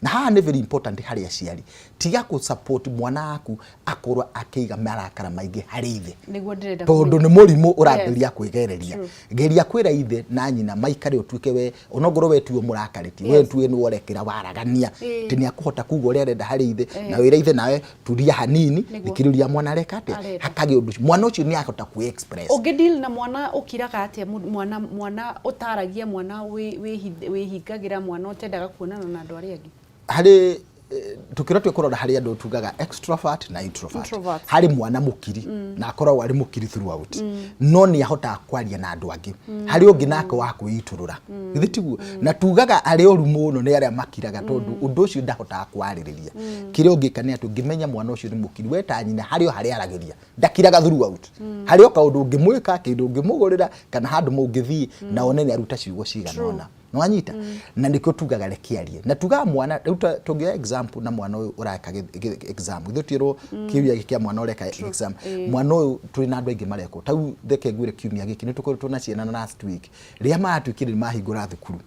D: Na haha nĩ very important harĩ aciari, tiga kũ support mwana waku akorwo akĩiga marakara maingĩ harĩ ithe.
A: Nĩguo ndĩrenda.
D: Tondũ nĩ mũrimũ ũrambĩrĩria kwĩgereria. Geria kwĩra ithe na nyina maikare, ũtuĩke we onongorwo we tiwe mũrakarĩtie, we tuwe nĩwe ũrekĩra waragania atĩ nĩ akũhota kuga ũrĩa arenda harĩ ithe, na wĩra ithe nawe turia hanini. Thikĩrĩria mwana areka atĩa.
A: Arenda.
D: Hakagĩa ũndũ ũcio mwana ũcio nĩ ahota kwĩ express.
A: Ũngĩ deal na mwana ũkiraga atĩa? Mwana ũtaragia, mwana wĩhingagĩra, mwana ũtendaga kuonana na andũ arĩa angĩ?
D: Harĩ tukĩra twĩ kũrora harĩ andũ tugaga extrovert na introvert.
A: Introvert.
D: Harĩ mwana mũkiri na akoragwo arĩ mũkiri throughout, no nĩ ahotaga kwaria na andũ angĩ. Harĩ ũngĩ nake wa kwĩitũrũra, githĩ tiguo? Na tugaga arĩa oru mũno nĩ arĩa makiraga, tondũ ũndũ ũcio ndahotaga kwarĩrĩria. Kĩrĩa ũngĩka nĩ atĩ ũngĩmenya mwana ũcio nĩ mũkiri, we ta nyina harĩ o harĩa aragĩria, ndakiraga throughout. Harĩ o kaũndũ ũngĩmwĩka, kĩndũ ũngĩmũgũrĩra kana handũ mũngĩthiĩ na one nĩ aruta ciugo cigana ũna, nĩwanyita? Na nĩkĩo tugaga reke arie, na tugaga mwana rĩu tũngĩoya example na mwana ũyũ ũreka exam, githĩ tũtirwo kĩũria gĩkĩ kĩa mwana ũreka exam? Mwana ũyũ tũrĩ na andũ aingĩ marekwo tau. Reke ngwĩre, kiumia gĩkĩ nĩ tũkoretwo na ciana, na last week rĩrĩa maratuĩkire nĩ mahingũra thukuru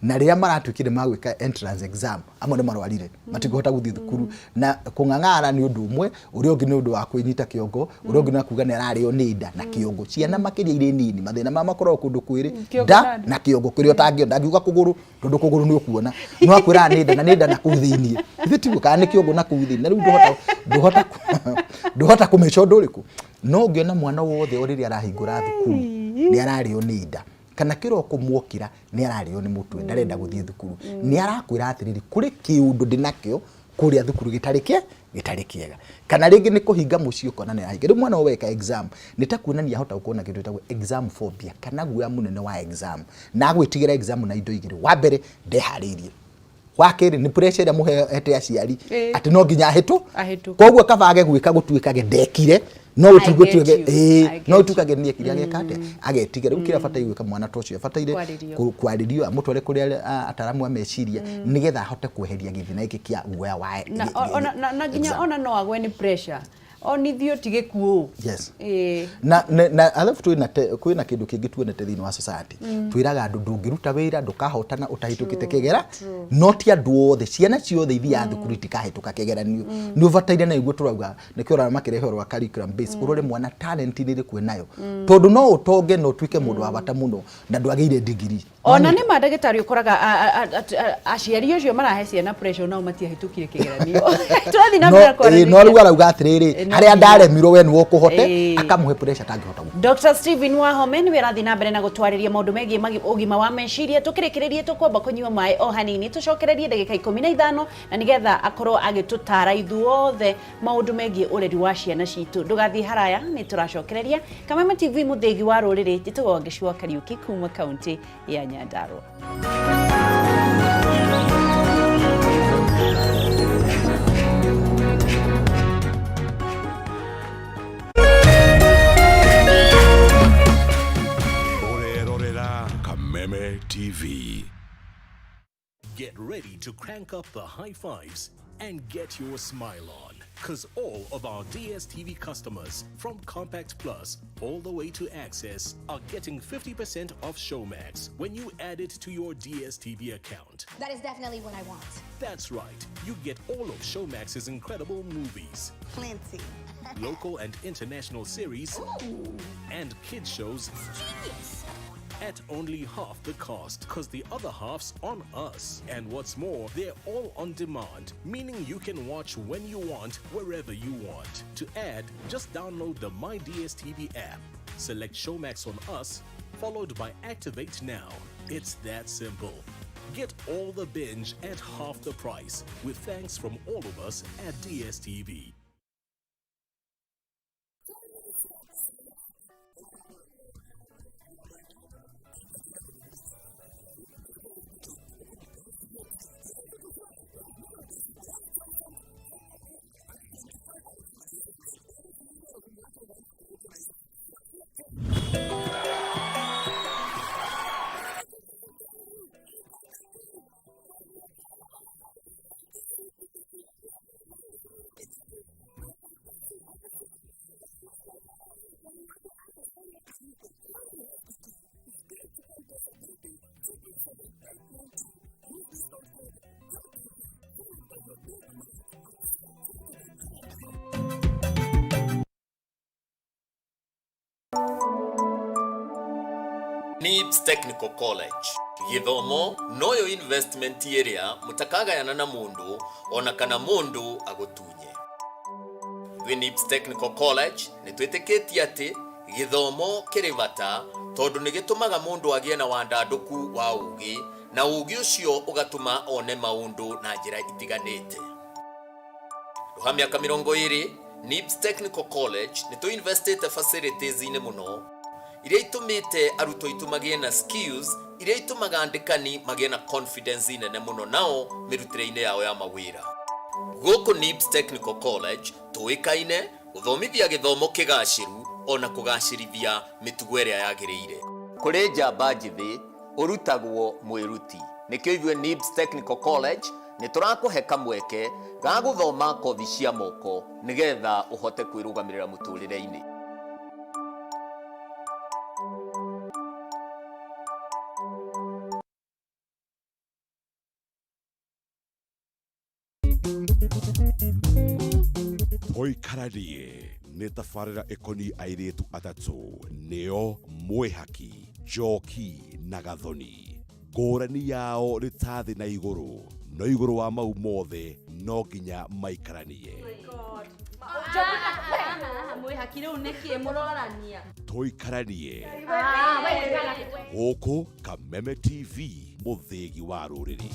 D: na rĩrĩa maratuĩkire magwĩka entrance exam, amwe nĩ marwarire, matikũhota gũthiĩ thukuru. Na kũng'ang'ara nĩ ũndũ ũmwe, ũrĩa ũngĩ nĩ ũndũ wa kwĩnyita kĩongo, ũrĩa ũngĩ nĩ kuga nĩ ararĩo nĩ nda na kĩongo. Ciana makĩria irĩ nini, mathĩna maya makoragwo kũndũ kwĩrĩ.
A: Kĩongo
D: nda
A: na nda.
D: Na kĩongo kĩrĩa ũtangĩona. Ndangiuga kũgũrũ, tondũ kũgũrũ nĩ ũkuona, no akwĩraga nĩ nda na nĩ nda na kũu thĩiniĩ, ithe tiguo? Kana nĩ kĩongo na kũu thĩiniĩ, na rĩu ndũhota kũmĩca ũndũ ũrĩkũ. No ũngĩona mwana wothe o rĩrĩa arahingũra thukuru nĩ ararĩo nĩ nda, kana kĩroko mwokĩra nĩ ararĩo nĩ mũtwe, ndarenda gũthiĩ thukuru, nĩ arakwĩra atĩrĩrĩ, kũrĩ kĩũndũ ndĩnakĩo kũrĩa thukuru gĩtarĩ kĩ gĩtarĩ kĩega, kana rĩngĩ nĩ kũhinga mũciĩ ũkona nĩ arahinga. Rĩu mwana ũyũ weka exam nĩ ta kuonania ahota gũkorwo na kĩndũ gĩtagwo exam phobia, kana guoya mũnene wa exam, na agwĩtigĩra exam na indo igĩrĩ: wa mbere, ndeharĩirie; wa kerĩ, nĩ pressure ĩrĩa mũhete aciari atĩ no nginya ahĩtũ.
A: Ahĩtũke.
D: Koguo kaba age gwĩka gũtuĩkage ndekire, no
A: I
D: gũtuĩkage
A: get you. I
D: no
A: get.
D: gũtuĩkage nĩekire, ageka atĩa, agetigĩra. Rĩu kĩrĩa bataire gwĩka mwana ta ũcio, abataire
A: Kwarĩrio.
D: Kwarĩrio, amũtware kũrĩ ataramu a meciria nĩgetha ahote kweheria gĩthĩna gĩkĩ kĩa guoya wa
A: na ona na nginya
D: exam.
A: Ona no agwe nĩ pressure onithio ti gĩkuũ.
D: Yes.
A: Ĩĩ.
D: Na alafu twĩna kwĩna kĩndũ kĩngĩ tuonete thĩinĩ wa society. Twĩraga andũ ndũngĩruta wĩra, ndũkahotana ũtahĩtũkĩte kĩgera. No ti andũ othe, ciana ciothe ithiaga thukuru itikahĩtũka kĩgeranio. Nĩ ũbataire, na nĩguo tũrauga, nĩkĩo ũrona makĩrehe ũhoro wa curriculum base, ũrore mwana talent nĩ ĩrĩkũ enayo, tondũ no ũtonge na ũtuĩke mũndũ wa bata mũno na ndwagĩire degree.
A: Ona nĩ ma, ndagĩtarĩ, ũkoraga aciari acio marahe ciana pressure nao matiahĩtũkire kĩgeranio. Tũrathiĩ na
D: no
A: mbere
D: ĩĩ, no rĩu arauga atĩrĩrĩ,
A: No
D: harĩa
A: nginya.
D: ndaremirwo, we nĩwe ũkũhote. Akamũhe pressure atangĩhota gũkua.
A: Dr. Stephen Wahome nĩwe arathiĩ na mbere na gũtwarĩria maũndũ megiĩ ũgima wa meciria. Tũkĩrĩkĩrĩrie, tũkwamba kũnyua maĩ o hanini, tũcokererie ndagĩka 15 na nĩgetha akorwo agĩtũtara ithuothe maũndũ megiĩ ũreri wa ciana citũ. Ndũgathiĩ haraya, nĩ tũracokereria. Kameme TV, mũthĩgi wa rũrĩrĩ. Njĩtagwo Wangeci wa Kariũki kuma kaunti ya Nyandarua.
H: Ũrerorera Kameme TV.
I: Get ready to crank up the high fives and get your smile on. Because all of our DSTV customers, from Compact Plus all the way to Access, are getting 50% off Showmax when you add it to your DSTV account.
J: That is definitely what I want.
I: That's right, you get all of Showmax's incredible movies,
J: Plenty.
I: Local and international series, and kids shows
J: Genius.
I: At only half the cost, because the other half's on us. And what's more, they're all on demand, meaning you can watch when you want, wherever you want. To add, just download the My DSTV app, select Showmax on us, followed by Activate Now. It's that simple. Get all the binge at half the price, with thanks from all of us at DSTV.
K: NIBS Technical College. Gĩthomo noyo investment ĩrĩa mũtakagayana na mũndũ ona kana mũndũ agũtunye. Twĩ NIBS Technical College nĩ twĩtĩkĩtie atĩ gĩthomo kĩrĩ bata tondũ nĩ gĩtũmaga mũndũ agĩe na wandandũku wa ũũgĩ na ũũgĩ ũcio ũgatũma one maũndũ na njĩra itiganĩte. Ha mĩaka 20 NIBS Technical College nĩ tũinvestĩte facilities-inĩ mũno iria itũmĩte arutwo aitũ magĩe na skills iria itũmaga andĩkani magĩe na confidence nene mũno nao mĩrutĩre-inĩ yao ya mawĩra. Gũkũ NIBS Technical College tũĩkaine gũthomithia gĩthomo kĩgacĩru ona kũgacĩrithia mĩtugo ĩrĩa yagĩrĩire. Kũrĩ njamba njĩthĩ ũrutagwo mwĩruti. Nĩkĩo ithuĩ NIBS Technical College nĩ tũrakũhe kamweke ga gũthoma kothi cia moko nĩgetha ũhote kwĩrũgamĩrĩra mũtũrĩre-inĩ.
H: Tũikaranie nĩ tabarĩra ĩkoniĩ airĩtu atatũ nĩo Mwĩhaki, Njoki na Gathoni. Ngũrani yao nĩ ta thĩ na igũrũ, no igũrũ wa mau mothe no nginya maikaranie.
L: Mwĩhaki rĩu nĩkĩ mũrorania?
H: Tũikaranie gũkũ Kameme TV, mũthĩgi wa rũrĩrĩ.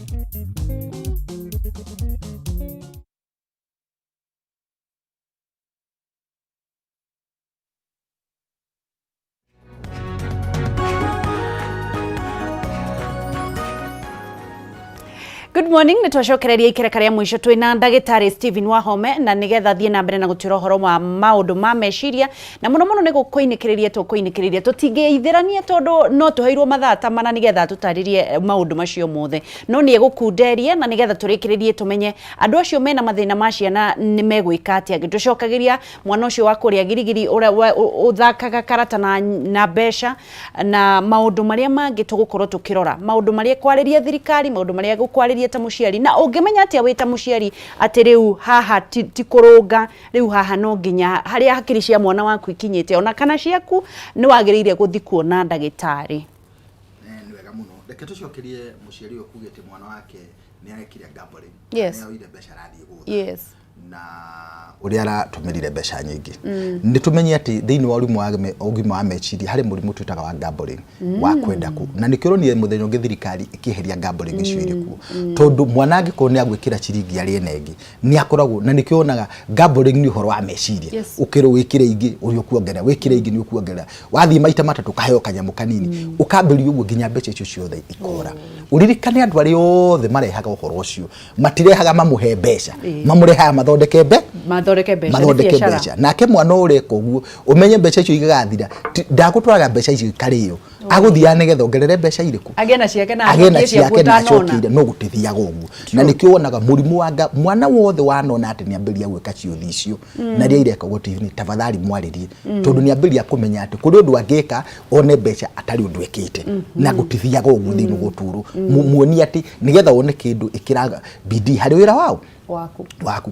A: Good morning, nĩ twacokereria ikereka rĩa mũico twĩna ndagĩtarĩ Stephen Wahome na nĩgetha thiĩ na mbere na gũtwĩra ũhoro wa maũndũ ma meciria na mũno mũno nĩ gũkũinĩkĩrĩria tũkũinĩkĩrĩria tũtingĩithĩrania tondũ no tũheirwo mathaa ta mana nĩgetha tũtarĩrie maũndũ macio mothe no nĩ egũkunderia na nĩgetha tũrĩkĩrĩrie tũmenye andũ acio mena mathĩna ma ciana nĩ megwĩka atĩa. Tũcokagĩria mwana ũcio wa kũrĩa girigiri ũrĩa ũthakaga karata na mbeca na maũndũ marĩa mangĩ tũgũkorwo tũkĩrora maũndũ marĩa kwarĩria thirikari maũndũ marĩa gũkwarĩria ta mũciari na ũngĩmenya atĩa wĩ ta mũciari atĩ rĩu haha ti kũrũnga rĩu haha no nginya harĩa hakiri cia mwana waku ikinyĩte ona kana ciaku nĩ wagĩrĩire gũthiĩ kuona ndagĩtarĩ.
D: Nĩ wega mũno. Reke tũcokerie mũciari ũyũ kugĩte mwana wake nĩ arekire gambling.
A: Yes.
D: Nĩ oire mbeca arathiĩ gũtha.
A: Yes.
D: Na ũrĩa aratũmĩrire mbeca nyingĩ. Nĩ tũmenye atĩ thĩinĩ wa ũgima wa meciria harĩ mũrimũ twĩtaga wa gambling, wa kwenda kũ. Na nĩkĩo ũronire mũthenya ũngĩ thirikari ĩkĩeheria gambling icio irĩ kuo. Tondũ mwana angĩkorwo nĩ agwĩkĩra ciringi arĩe na ĩngĩ, nĩ akoragwo na nĩkĩo wonaga gambling nĩ ũhoro wa meciria. Ũkĩrwo wĩkĩre ingĩ ũrĩa ũkuongerera, wĩkĩre ingĩ nĩ ũkuongerera. Wathiĩ maita matatũ ũkaheo kanyamũ kanini, ũkambĩrĩria ũguo nginya mbeca icio ciothe ikora. Ũririkane andũ arĩa othe marehaga ũhoro ũcio matirehaga mamũhe mbeca, mamũrehaga mathondeke
A: mathondeke mbeca,
D: mathondeke mbeca. Nake mwana ũreka ũguo ũmenye mbeca icio igagathira, ndagũtwaraga mbeca icio ikarĩo, agũthiaga nĩgetha ongerere mbeca irĩkũ,
A: agĩe na ciake na
D: agĩe na ciake na acokeire, no gũtithiaga ũguo. Na nĩkĩo wonaga mũrimũ wa mwana wothe wanona atĩ nĩambĩrĩria gwĩka ciũthi icio na rĩa ireka ũguo TV, tafadhali mwarĩrie, tondũ nĩambĩrĩria kũmenya atĩ kũrĩ ũndũ angĩka one mbeca atarĩ ũndũ ekĩte, na gũtithiaga ũguo thĩinĩ wa ũtũũro. Muonie atĩ nĩgetha wone kĩndũ ĩkĩraga bidii harĩ wĩra wao
A: waku.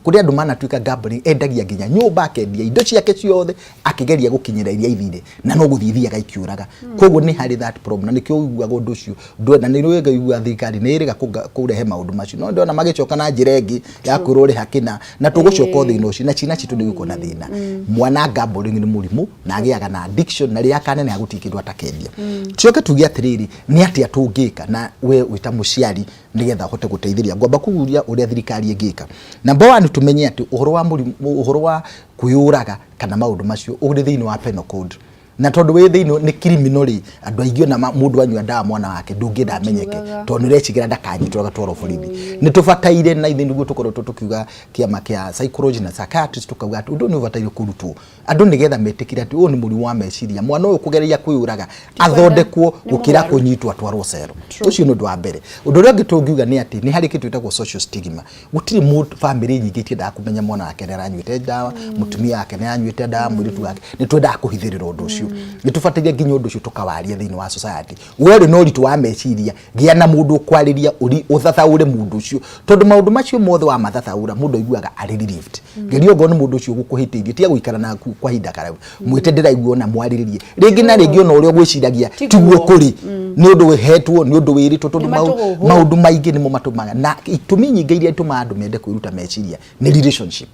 D: Kũrĩ andũ manatuĩka gambling, endagia nginya nyũmba, akendia indo ciake ciothe akĩgeria gũkinyĩra iria ithire, na no gũthiĩ ithiaga ikiũraga. Koguo nĩ harĩ that problem, na nĩkĩo ũiguaga ũndũ ũcio ndwenda, nĩ ũiguaga thirikari nĩ ĩrĩga kũrehe maũndũ macio, no ndĩrona magĩcoka na njĩra ĩngĩ ya kwĩrwo rĩha kĩna, na tũgũcoka o thĩna ũcio, na ciana citũ nĩ igũkorwo na thĩna. Mwana gambling nĩ mũrimũ na agĩaga na addiction, na rĩrĩa akaneneha gũtirĩ kĩndũ atakendia. Tucoke tuge atĩrĩrĩ, nĩ atĩa tũngĩka na we wĩ ta mũciari nĩgetha ũhote gũteithĩrĩria? Ngwamba kũguria ũrĩa thirikari ĩngĩka. Number one, tũmenye atĩ ũhoro wa mũrimũ, ũhoro wa kwĩyũraga kana maũndũ macio ũrĩ thĩinĩ wa penal code, na tondũ wĩ thĩinĩ nĩ criminal rĩ, andũ aingĩ ona mũndũ anyua ndawa mwana wake ndũngĩenda amenyeke, tondũ nĩ ũrecigĩra ndakanyitwo agatwarwo borithi. Nĩ tũbataire na ithuĩ nĩguo tũkoretwo tũkiuga kĩama kĩa psychology na psychiatrist, tũkauga atĩ ũndũ ũyũ nĩ ũbataire kũrutwo andũ nĩgetha metĩkĩre atĩ ũyũ nĩ mũrimũ wa meciria, mwana ũyũ kũgeria kwĩyũraga athondekwo gũkĩra kũnyitwo atwarwo cero. Ũcio nĩ ũndũ wa mbere. Ũndũ ũrĩa ũngĩ tũngiuga nĩ atĩ nĩ harĩ kĩndũ gĩtagwo social stigma. Gũtirĩ family nyingĩ itiendaga kũmenya mwana wake nĩ aranyuĩte ndawa, mũtumia wake nĩ aranyuĩte ndawa, mũirĩtu wake. Nĩ twendaga kũhithĩrĩra ũndũ ũcio. Nĩ tũbataire nginya ũndũ ũcio tũkawaria thĩinĩ wa society. We ũrĩ na ũritũ wa meciria, gĩa na mũndũ ũkwarĩria, ũthathaũre mũndũ ũcio, tondũ maũndũ macio mothe wamathathaũra mũndũ aiguaga arĩ relieved. Geria ongorwo nĩ mũndũ ũcio ũgũkũhĩtĩirie, tiga gũikara naku kwa ihinda karaihu, mwĩte ndĩraigua ona mwarĩrĩrie rĩngĩ na rĩngĩ, ona ũrĩa ũgwĩciragia tiguo kũrĩ, nĩ ũndũ wĩhetwo, nĩ ũndũ wĩrĩtwo, tondũ
A: Nĩ matũhũhũ.
D: Maũndũ maingĩ nĩmo matũmaga, na itũmi nyingĩ iria itũmaga andũ mende kwĩruta meciria nĩ relationship,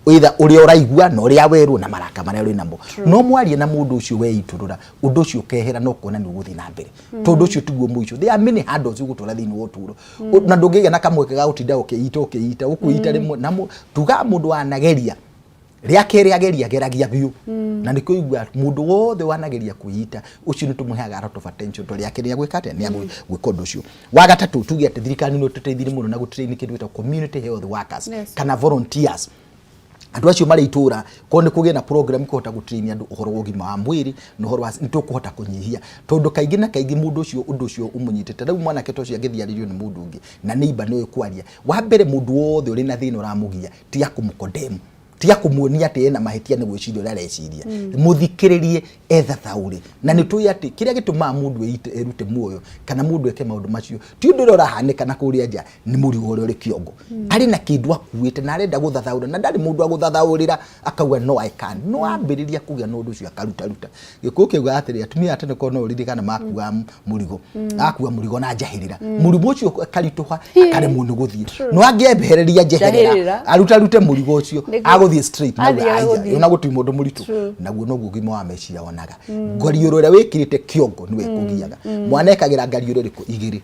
D: either ũrĩa ũraigua na ũrĩa werwo na maraka marĩa ũrĩ namo. No mwarie na mũndũ ũcio weitũrũra, ũndũ ũcio ũkehera na ũkona nĩ ũgũthiĩ na mbere, tondũ ũcio tiguo mũico. There are many hurdles ũgũtwara thĩinĩ wa ũtũũro, na ndũngĩgĩa na kamweke ga gũtinda ũkĩita ũkĩita ũkwĩita rĩmwe na tugaga mũndũ wanageria rĩa kerĩ ageria geragia biũ, na nĩkĩo igua mũndũ wothe wanageria kwĩita ũcio nĩ tũmũheaga a lot of attention, tondũ rĩa kerĩ nĩagwĩka atĩa? Nĩ gwĩka ũndũ ũcio. Wa gatatũ, tuge atĩ thirikari no ĩtũteithirie mũno na gũtrain kĩndũ gĩtagwo community health workers kana volunteers, andũ acio marĩ itũra. Korwo nĩ kũgĩe na program kũhota gũtrain andũ ũhoro wa ũgima wa mwĩrĩ na ũhoro wa nĩ tũkũhota kũnyihia, tondũ kaingĩ na kaingĩ mũndũ ũcio ũndũ ũcio ũmũnyitĩte. Rĩu mwanake ta ũcio angĩthiĩ arĩrio nĩ mũndũ ũngĩ na neighbor nĩ ũĩ kwaria wa mbere, mũndũ wothe ũrĩ na thĩna ũramũgia, tiga kũmũcondemn, tiga kũmuonia atĩ ena mahĩtia nĩ gwĩciria ũrĩa areciria, mũthikĩrĩrie ethathaũre. Na nĩ tũĩ atĩ kĩrĩa gĩtũmaga mũndũ erute muoyo kana mũndũ eke maũndũ macio ti ũndũ ũrĩa ũrahanĩka na kũrĩa nja, nĩ mũrigo ũrĩa ũrĩ kĩongo. Arĩ na kĩndũ akuĩte na arenda gũthathaũra, na ndarĩ mũndũ agũthathaũrĩra, akauga no I can. No ambĩrĩria kũgĩa na ũndũ ũcio akarutaruta. Gĩkũyũ kĩugaga atĩrĩ, atumia a tene, korwo no ũririkane, makuaga mũrigo, akua mũrigo na njahĩrĩra, mũrigo ũcio ũkaritũha akaremwo nĩ gũthiĩ. No angĩehereria njeherera,
A: Njahĩrĩra.
D: arutarute mũrigo ũcio, agũthiĩ straight na
A: Athiĩ
D: aya
A: agũthiĩ.
D: ona gũtirĩ mũndũ mũritũ. Naguo noguo ũgima wa meciria wonaga ngariũro ĩrĩa wĩkĩrĩte kĩongo nĩwe ĩkũgiaga. Mwana ekagĩra ngariũro ĩrĩkũ? Igĩrĩ,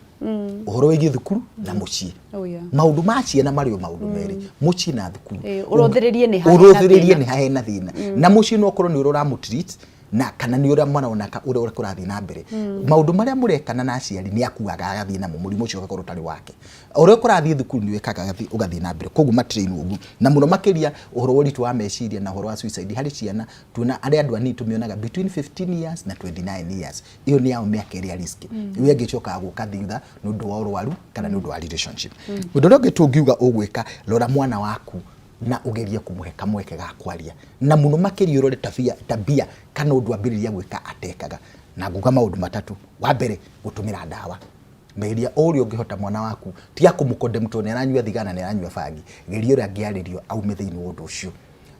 D: ũhoro wĩgiĩ thukuru na mũciĩ. Maũndũ ma ciana marĩ o maũndũ merĩ, mũciĩ na thukuru.
A: Ũrũthĩrĩrie nĩ ha hena
D: ũrũthĩrĩrie
A: thĩna.
D: Nĩ ha hena thĩna na mũciĩ, no ũkorwo nĩ ũrĩa ũramũtreat na kana nĩ ũrĩa marona ũrĩa kũrathiĩ na mbere, maũndũ marĩa mũrekana na aciari nĩ akuaga agathiĩ namo, mũrimũ ũcio ũgakorwo ũtarĩ wake. Ũrĩa kũrathiĩ thukuru nĩ wĩkaga ũgathiĩ na mbere. Koguo matrainwo ũguo, na mũno makĩria ũhoro wa ũritũ wa meciria na ũhoro wa suicide harĩ ciana, tuona arĩa andũ anini tũmĩonaga between 15 years na 29 years. Ĩyo nĩ yao mĩaka ĩrĩa risk ĩyo ĩngĩ ĩcokaga gũka thutha nĩ ũndũ wa ũrwaru kana nĩ ũndũ wa relationship. Ũndũ ũrĩa ũngĩ tũngiuga ũgwĩka, rora mwana waku na ũgerie kũmũhe kamweke ga kwaria, na mũno makĩria ũrore tabia, tabia kana ũndũ ambĩrĩria gwĩka atekaga. Na nguga maũndũ matatũ. Wa mbere, gũtũmĩra ndawa. Meria o ũrĩa ũngĩhota mwana waku, tiga kũmũcondemn tondũ nĩ aranyua thigara, nĩ aranyua bangi. Geria ũrĩa angĩarĩrio aume thĩinĩ wa ũndũ ũcio.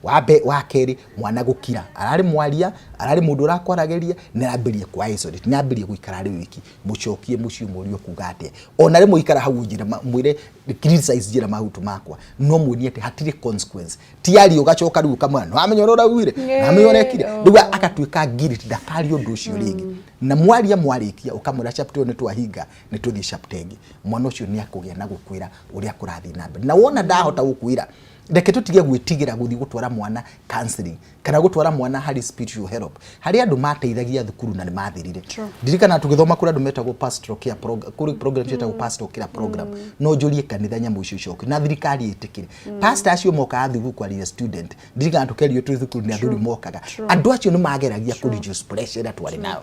D: Wa kerĩ, mwana gũkira. Ararĩ mwaria, ararĩ mũndũ ũrakwaragĩria, nĩ arambĩrĩria kwa isolate, nĩ arambĩrĩria gũikara arĩ wiki. Mũcokie mũciĩ, ũmũrie ũkuga atĩa. Ona rĩmwe ikara hau njĩra mwĩre criticize njĩra mahutu makwa, no muonie atĩ hatirĩ consequence. Ti aria ũgacoka rĩu ũkamwĩra nĩ wamenya ũrĩa ũraugire, nĩ wamenya ũrĩa ũrekire, rĩu agatuĩka guilty, ndakaria ũndũ ũcio rĩngĩ. Na mwaria mwarĩkia, ũkamwĩra chapter ĩyo nĩ twahinga, nĩ tũthiĩ chapter ĩngĩ. Mwana ũcio nĩ akũgĩa na gũkwĩra ũrĩa kũrathiĩ na mbere. Na wona ndahota gũkwĩra, reke tũtige gwĩtigĩra gũthiĩ gũtwara mwana counseling kana gũtwara mwana harĩ spiritual help. Harĩ andũ mateithagia thukuru na nĩ mathirire. Ndirikana tũgĩthoma kũrĩ andũ metagwo pastoral care program, kũrĩ program ciĩtagwo pastoral care program. No njũrie kanitha nyamũ icio icoke na thirikari ĩtĩkĩre. Pastor acio mokaga thukuru kwarĩria student, ndirikana tũkerio twĩ thukuru nĩ athuri mokaga. Andũ acio nĩ mageragia kũ reduce pressure ĩrĩa twarĩ nayo.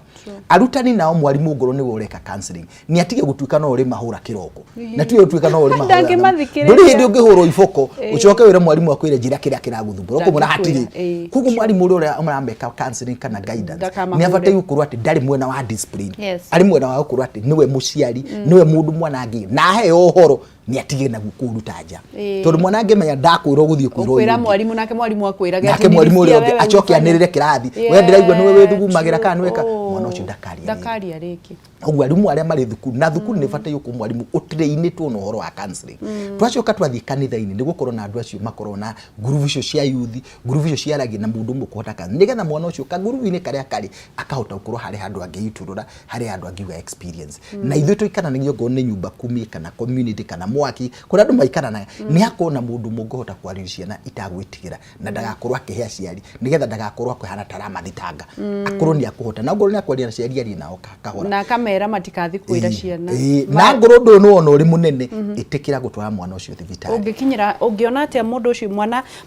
D: Arutani nao, mwarimũ ngorwo nĩwe ũreka counseling, nĩ atige gũtuĩka no ũrĩ mahũra kĩroko na tiwe ũtuĩka no ũrĩ mahũra.
A: Ndangĩmathikĩrĩria.
D: Ndũrĩ hĩndĩ ũngĩhũrwo iboko ũcoke wĩre mwarimũ akwĩre njĩra kĩrĩa kĩragũthumbũra, ũkũmwĩra hatirĩ. Koguo mwarimũ ũrĩa ũrameka counseling kana guidance
A: Ndakamahũre.
D: nĩ abataire gũkorwo atĩ ndarĩ mwena wa discipline, arĩ mwena wa gũkorwo atĩ nĩwe mũciari, nĩwe mũndũ mwana angĩ na aheo ũhoro nĩ atige naguo kũũruta nja, tondũ mwana angĩmenya ndakwĩrwo gũthiĩ kwĩrwo
A: ũkwĩra
D: ũyũ ũngĩ.
A: Mwarimũ nake mwarimũ akwĩrage
D: Nake
A: atĩ
D: mwarimũ ũrĩa
A: nilisikia
D: ũngĩ
A: wewe
D: acoke
A: ulifanya.
D: anĩrĩre kĩrathi, we ndĩraigua nĩwe wĩthugumagĩra kana nĩwe mwana ũcio ndakaria rĩngĩ.
A: Ndakaria rĩngĩ.
D: Ũguo arimũ arĩa marĩ thukuru, na thukuru nĩ bataire gũkorwo mwarimũ ũtrainĩtwo na ũhoro wa counseling. Twacoka twathiĩ kanitha-inĩ, nĩ gũkorwo na andũ acio makorwo na ngurubu icio cia youth, ngurubu icio ciaragia na mũndũ ũmwe kũhota counseling, nĩgetha mwana ũcio kangurubu-inĩ karĩa karĩ akahota gũkorwo harĩ handũ angĩitũrũra, harĩ handũ angiuga experience. Na ithuĩ tũikaranagia okorwo nĩ nyumba kumi kana community kana mwaki kũrĩa andũ maikaranaga, nĩ hakorwo na mũndũ ũmwe ũngĩhota kwarĩria ciana itagwĩtigĩra, na ndagakorwo akĩhe aciari, nĩgetha ndagakorwo akĩhana ta aramathitanga, akorwo nĩ akũhota, na ongorwo nĩ akwaria na aciari, arie nao kahora.
A: Na akamera matikathi kwĩra ciana.
D: Na ngorwo ũndũ ũyũ nĩ wona ũrĩ mũnene, ĩtĩkĩra gũtwara mwana ũcio thibitarĩ.
A: Ũngĩkinyĩra ũngĩona atĩa mũndũ ũcio,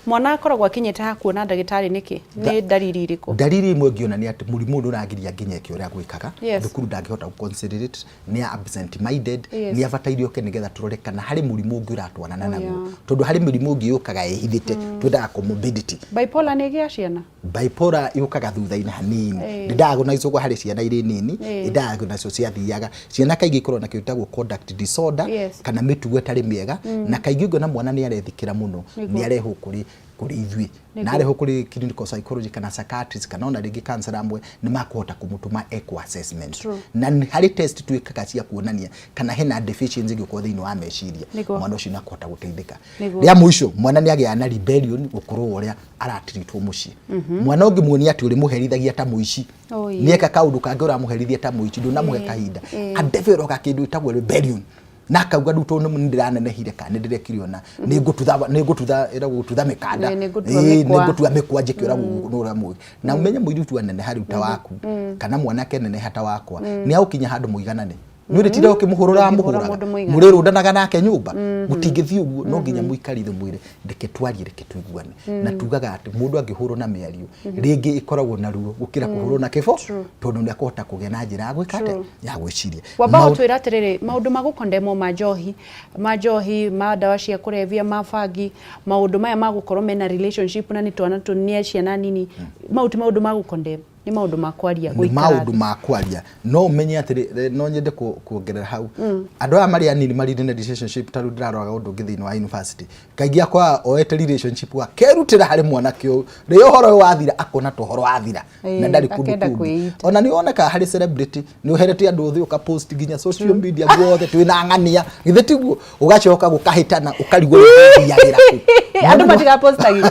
A: mwana akoragwo akinyĩte ha kuona ndagĩtarĩ nĩkĩ? Nĩ ndariri irĩkũ?
D: Ndariri imwe ũngĩona nĩ atĩ mũrimũ ũyũ ndũragiria nginya eke ũrĩa gwĩkaga
A: Yes.
D: thukuru, ndangĩhota gũ concentrate, nĩ absent minded, nĩ abataire oke nĩgetha tũrore kana harĩ mũrimũ ũngĩ ũratwarana naguo, tondũ harĩ mĩrimũ ĩngĩ yũkaga ĩhithĩte, twĩtaga comorbidity.
A: Bipolar nĩ ĩgĩa ciana?
D: Bipolar yũkaga thutha-inĩ hanini. Ndĩ-diagnosed harĩ ciana irĩ nini, ĩ-diagnosed ciathiaga ciana kaingĩ ikoragwo na kĩndũ gĩtagwo conduct disorder, kana mĩtugo ĩtarĩ mĩega, na kaingĩ ũngĩona mwana nĩ arethikĩra mũno, nĩ arehwo kũrĩ ithuĩ, na arehwo kũrĩ clinical psychology kana psychiatrist kana ona rĩngĩ counselor amwe nĩ makũhota kũmũtũma ekwo assessment. Na harĩ test twĩkaga cia kuonania kana hena deficiency ĩngĩkorwo thĩinĩ wa meciria, mwana ũcio nĩ akũhota gũteithĩka. Rĩa mũico, mwana nĩ agĩaga na rebellion, gũkorwo ũrĩa aratiritwo mũciĩ. Mwana ũngĩmuonia atĩ ũrĩmũherithagia ta mũici, nĩeka kaũndũ kangĩ ũramũherithia ta mũici, ndũnamũhe kahinda, adevelopaga kĩndũ gĩtagwo rebellion, na akauga rĩu tondũ nĩ ndĩranenehire kana nĩ ndĩrekire ũna, nĩ ngũtutha, nĩ ngũtutha, ĩragwo gũtutha mĩkanda.
A: Nĩ ngũtua
D: mĩkwa. Nĩ ngũtua mĩkwa njĩke ũrĩa ũrĩa mũĩ. Na ũmenye mũirĩtu aneneha rĩu ta waku, kana mwanake aneneha ta wakwa, nĩ agũkinya handũ mũiganane. Nĩ ũrĩ tira ũkĩmũhũrũra
A: Ndũngĩhũra
D: mũhũraga
A: mũndũ mũigana.
D: Mũrĩrũndanaga nake nyũmba, mũtingĩthiĩ ũguo. No nginya mũikarire mwĩre, reke twarie, reke tũiguane. Na tugaga atĩ mũndũ angĩhũrwo na mĩario, rĩngĩ ĩkoragwo na ruo gũkĩra kũhũrwo na kĩbo, tondũ nĩ akũhota kũgĩa na njĩra ya gwĩka atĩa, ya gwĩciria.
A: Wamba ũtwĩra atĩrĩrĩ, maũndũ ma gũkondemwo ma njohi, ma njohi, ma ndawa cia kũrebia, ma bangi, maũndũ maya ma gũkorwo mena relationship na nĩ twana tũ, nĩ ciana nini, mau ti maũndũ ma gũkondem, nĩ maũndũ ma kwaria,
D: Nĩ
A: gũikara
D: maũndũ
A: thĩ.
D: Ma kwaria. No ũmenye atĩrĩ, no nyende kuongerera hau, andũ aya marĩ anini marĩ na relationship, ta rĩu ndĩraroraga ũndũ ũngĩ thĩinĩ wa university, kaingĩ akoraga oete relationship akerutĩra harĩ mwanake ũyũ, rĩrĩa ũhoro ũyũ wathira akona ta ũhoro wathira na ndarĩ kũndũ
A: Akenda
D: kũngĩ.
A: kwĩita.
D: Ona nĩ wonekaga harĩ celebrity, nĩ ũherete andũ othe, ũkapost nginya social media guothe, twĩna ng'ania, githĩ tiguo? Ũgacoka gũkahĩtana, ũkarigwo nĩ kũ.
A: Andũ matigapostagi.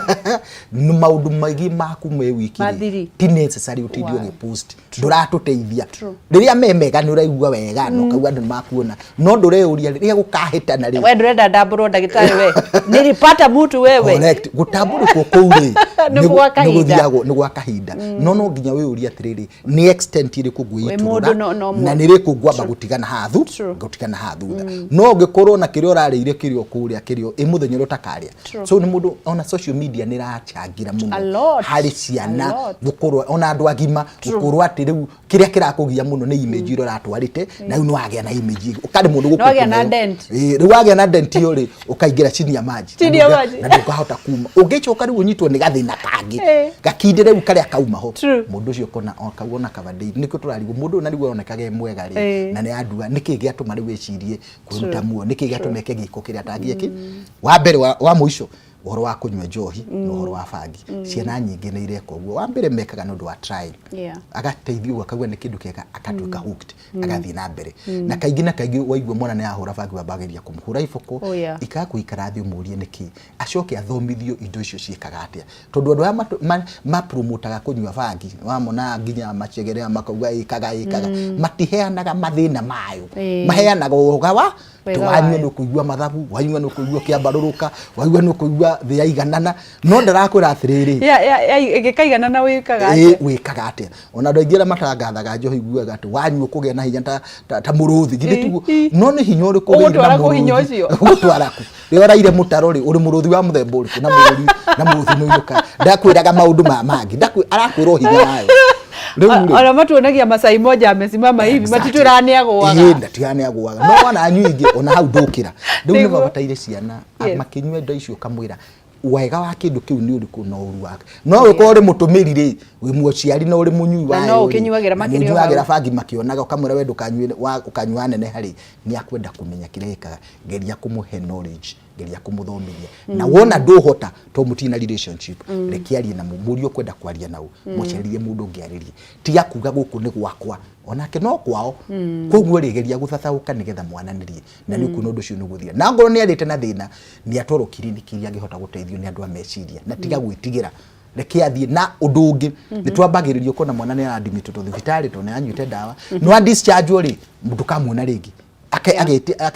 D: Nĩ maũndũ maingĩ maku me wiki rĩ,
A: Mathiri.
D: Ti necessary ũtinde ũgĩpost, ndũratũteithia. Rĩrĩa me mega nĩ ũraigua wega na ũkauga andũ nĩ makuona, no ndũreyũria rĩrĩa gũkahĩtana rĩ.
A: We ndũrenda ndambũrwo, ndagĩtarĩ, we nilipata mtu wewe.
D: Correct. Gũtambũrũkwo kũu rĩ,
A: Nĩ gwa kahinda.
D: Nĩ gũthiagwo, nĩ gwa kahinda, no no nginya wĩyũrie atĩrĩrĩ, nĩ extent ĩrĩkũ
A: mũndũ
D: ngwĩitũrũra
A: no
D: na nĩ rĩkũ ngwamba gũtigana haha thu gũtigana haha thutha. No ũngĩkorwo na kĩrĩa ũrarĩire, kĩrĩa ũkũrĩa, kĩrĩa ĩ mũthenya ũrĩa ũtakarĩa. So nĩ mũndũ, ona social media nĩ ĩracangĩra
A: A
D: mũno
A: lot.
D: harĩ
A: A
D: ciana
A: lot.
D: gũkorwo, ona andũ agima, gũkorwo atĩ rĩu kĩrĩa kĩrakũgia mũno nĩ image ĩrĩa ũratwarĩte, na rĩu nĩ wagĩa na image ĩngĩ, ũkaremwo nĩ
A: Nĩ wagĩa na
D: gũkũkũneo.
A: dent.
D: Ĩĩ, rĩu wagĩa na dent ĩyo rĩ, ũkaingĩra chini ya maji.
A: Chini ya maji.
D: Na ndũkahota kuma, ũngĩcoka rĩu ũnyitwo nĩ gathĩna kangĩ gakindĩre rĩu karĩa kauma ho. Mũndũ ũcio ũkona okauona kabandĩ nĩkĩo tũrarigwo mũndũ ũyũ na rĩu aronekaga e mwega rĩ, na nĩ andua nĩkĩ gĩatũma rĩu ecirie kwĩruta muoyo, nĩkĩ gĩatũma eke gĩko kĩrĩa atangĩeki. Wa mbere, wa mũico, ũhoro wa kũnyua njohi na ũhoro wa bangi, ciana nyingĩ nĩ ireka ũguo. Wa mbere mekaga nĩ ũndũ wa trying, agateithio ũguo, akauga nĩ kĩndũ kĩega, akatuĩka hooked, agathiĩ na mbere. Na kaingĩ na kaingĩ waigua mwana nĩ ahũra bangi, wambagĩria kũmũhũra iboko. Ikaga gũikara thĩ ũmũrie nĩkĩ, acoke athomithio indo icio ciĩkaga atĩa, tondũ andũ aya mapromotaga kũnyua bangi, wamona nginya macegerea makauga ĩkaga ĩkaga, matiheanaga mathĩna mayo. Maheanaga ũga wa
A: Wega
D: wanyua
A: wayo.
D: Nĩ ũkũigua mathabu, wanyua nĩ ũkũigua ũkĩambarũrũka, waigua nĩ ũkũigua thĩ yaiganana, no ndarakwĩra atĩrĩrĩ,
A: Ya, ĩgĩkaigana wĩkaga
D: ĩĩ
A: atĩa?
D: Wĩkaga atĩa? Ona andũ aingĩ arĩa matangathaga njohi iguaga atĩ wanyua ũkũgĩa na hinya ta mũrũthi, githĩ tiguo? No nĩ hinya ũrĩkũ ũgĩire na
A: Ũgũtwara kũ hinya
D: mũrũthi?
A: ũcio?
D: Ũgũtwara kũ rĩrĩa ũraire mũtaro rĩ? Ũrĩ mũrũthi wa mũthemba ũrĩkũ? Na mũrũthi na mũrũthi nĩ ũinũkaga, ndakwĩraga maũndũ ma mangĩ, arakwĩra o hinya wayo rĩu rĩ.
A: Ona matuonagia Masai moja amesimama hivi. Matitwĩraga nĩ agũaga.
D: Ĩĩ, ndatwĩraga nĩ agũaga, no wana anyui ingĩ ona hau ndũkĩra rĩu nĩ mabataire ciana makĩnyua indo icio, ũkamwĩra wega wa kĩndũ kĩu nĩ ũrĩkũ na ũru wake. No ũgĩkorwo ũrĩ mũtũmĩri rĩ, wĩ mũciari na ũrĩ mũnyui
A: Na
D: wayo
A: no
D: rĩ,
A: ũkĩnyuagĩra
D: na
A: makĩrĩ o
D: nĩ ũnyuagĩra
A: hau.
D: bangi makĩonaga, ũkamwĩra we ndũkanyue, ũkanyua waneneha rĩ, nĩ akwenda kũmenya kĩrĩa ĩkaga. Geria kũmũhe knowledge, geria kũmũthomithia, na wona ndũhota to mũtirĩ na relationship, reke arie na mũrie ũkwenda kwaria nau, mũcarĩrie mũndũ ũngĩarĩrie. Tiga kuga gũkũ nĩ gwakwa, onake no kwao. Koguo rĩ, geria gũthathaũka nĩgetha mwananĩrie, na nĩ ũkuona ũndũ ũcio nĩ ũgũthira. Na ngorwo nĩ arĩte na thĩna, nĩ atwarwo kiriniki iria angĩhota gũteithio nĩ andũ a meciria, na tiga gwĩtigĩra, reke athiĩ. Na ũndũ ũngĩ, nĩ twambagĩrĩria ũkona mwana nĩ aradimitwo thibitarĩ tondũ nĩ anyuĩte ndawa, no adischarge rĩ, ndũkamuona rĩngĩ.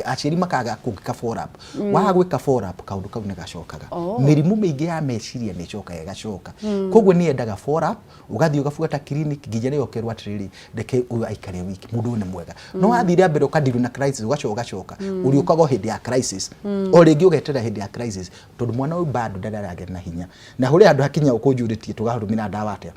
D: Aciari makaga kũngĩka follow up. Waga gwĩka follow up, kaũndũ kau nĩ gacokaga. Mĩrimũ mĩingĩ ya meciria nĩ ĩcokaga ĩgacoka. Koguo nĩ yendaga follow up, ũgathiĩ ũgabuata clinic nginya rĩrĩa ũkerwo atĩrĩrĩ, reke ũyũ aikare wiki, mũndũ ũyũ nĩ mwega. No wathire mbere ũkadirwo na crisis, ũgacoka ũgacoka, ũrĩũkaga o hĩndĩ ya crisis, o rĩngĩ ũgeterera hĩndĩ ya crisis, tondũ mwana ũyũ bado ndarĩ aragĩa na hinya. Na hũrĩ handũ hakinya ũkũnjũrĩtie tũgatũmĩra ndawa atĩa.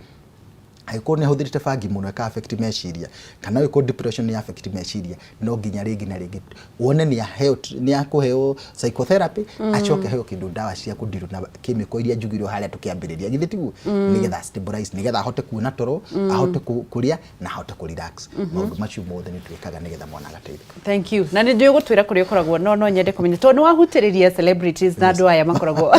D: Angĩkorwo nĩ ahũthĩrĩte bangi mũno ĩka affect meciria, kana angĩkorwo depression nĩ affect meciria, no nginya rĩngĩ na rĩngĩ wone nĩ aheo nĩ akũheo psychotherapy, acoke aheo kĩndũ ndawa cia kũndirwo na chemical iria njugirwo harĩa tũkĩambĩrĩria, githĩ tiguo? Nĩgetha stabilize, nĩgetha ahote kuona toro, ahote kũrĩa na ahote kũ relax. Maũndũ macio mothe nĩ twĩkaga nĩgetha mwana agateithĩka.
A: Thank you. Na nĩ njũĩ gũtwĩra kũrĩa ũkoragwo, no no nyende kũmenya tondũ nĩ wahutĩrĩria celebrities na andũ aya makoragwo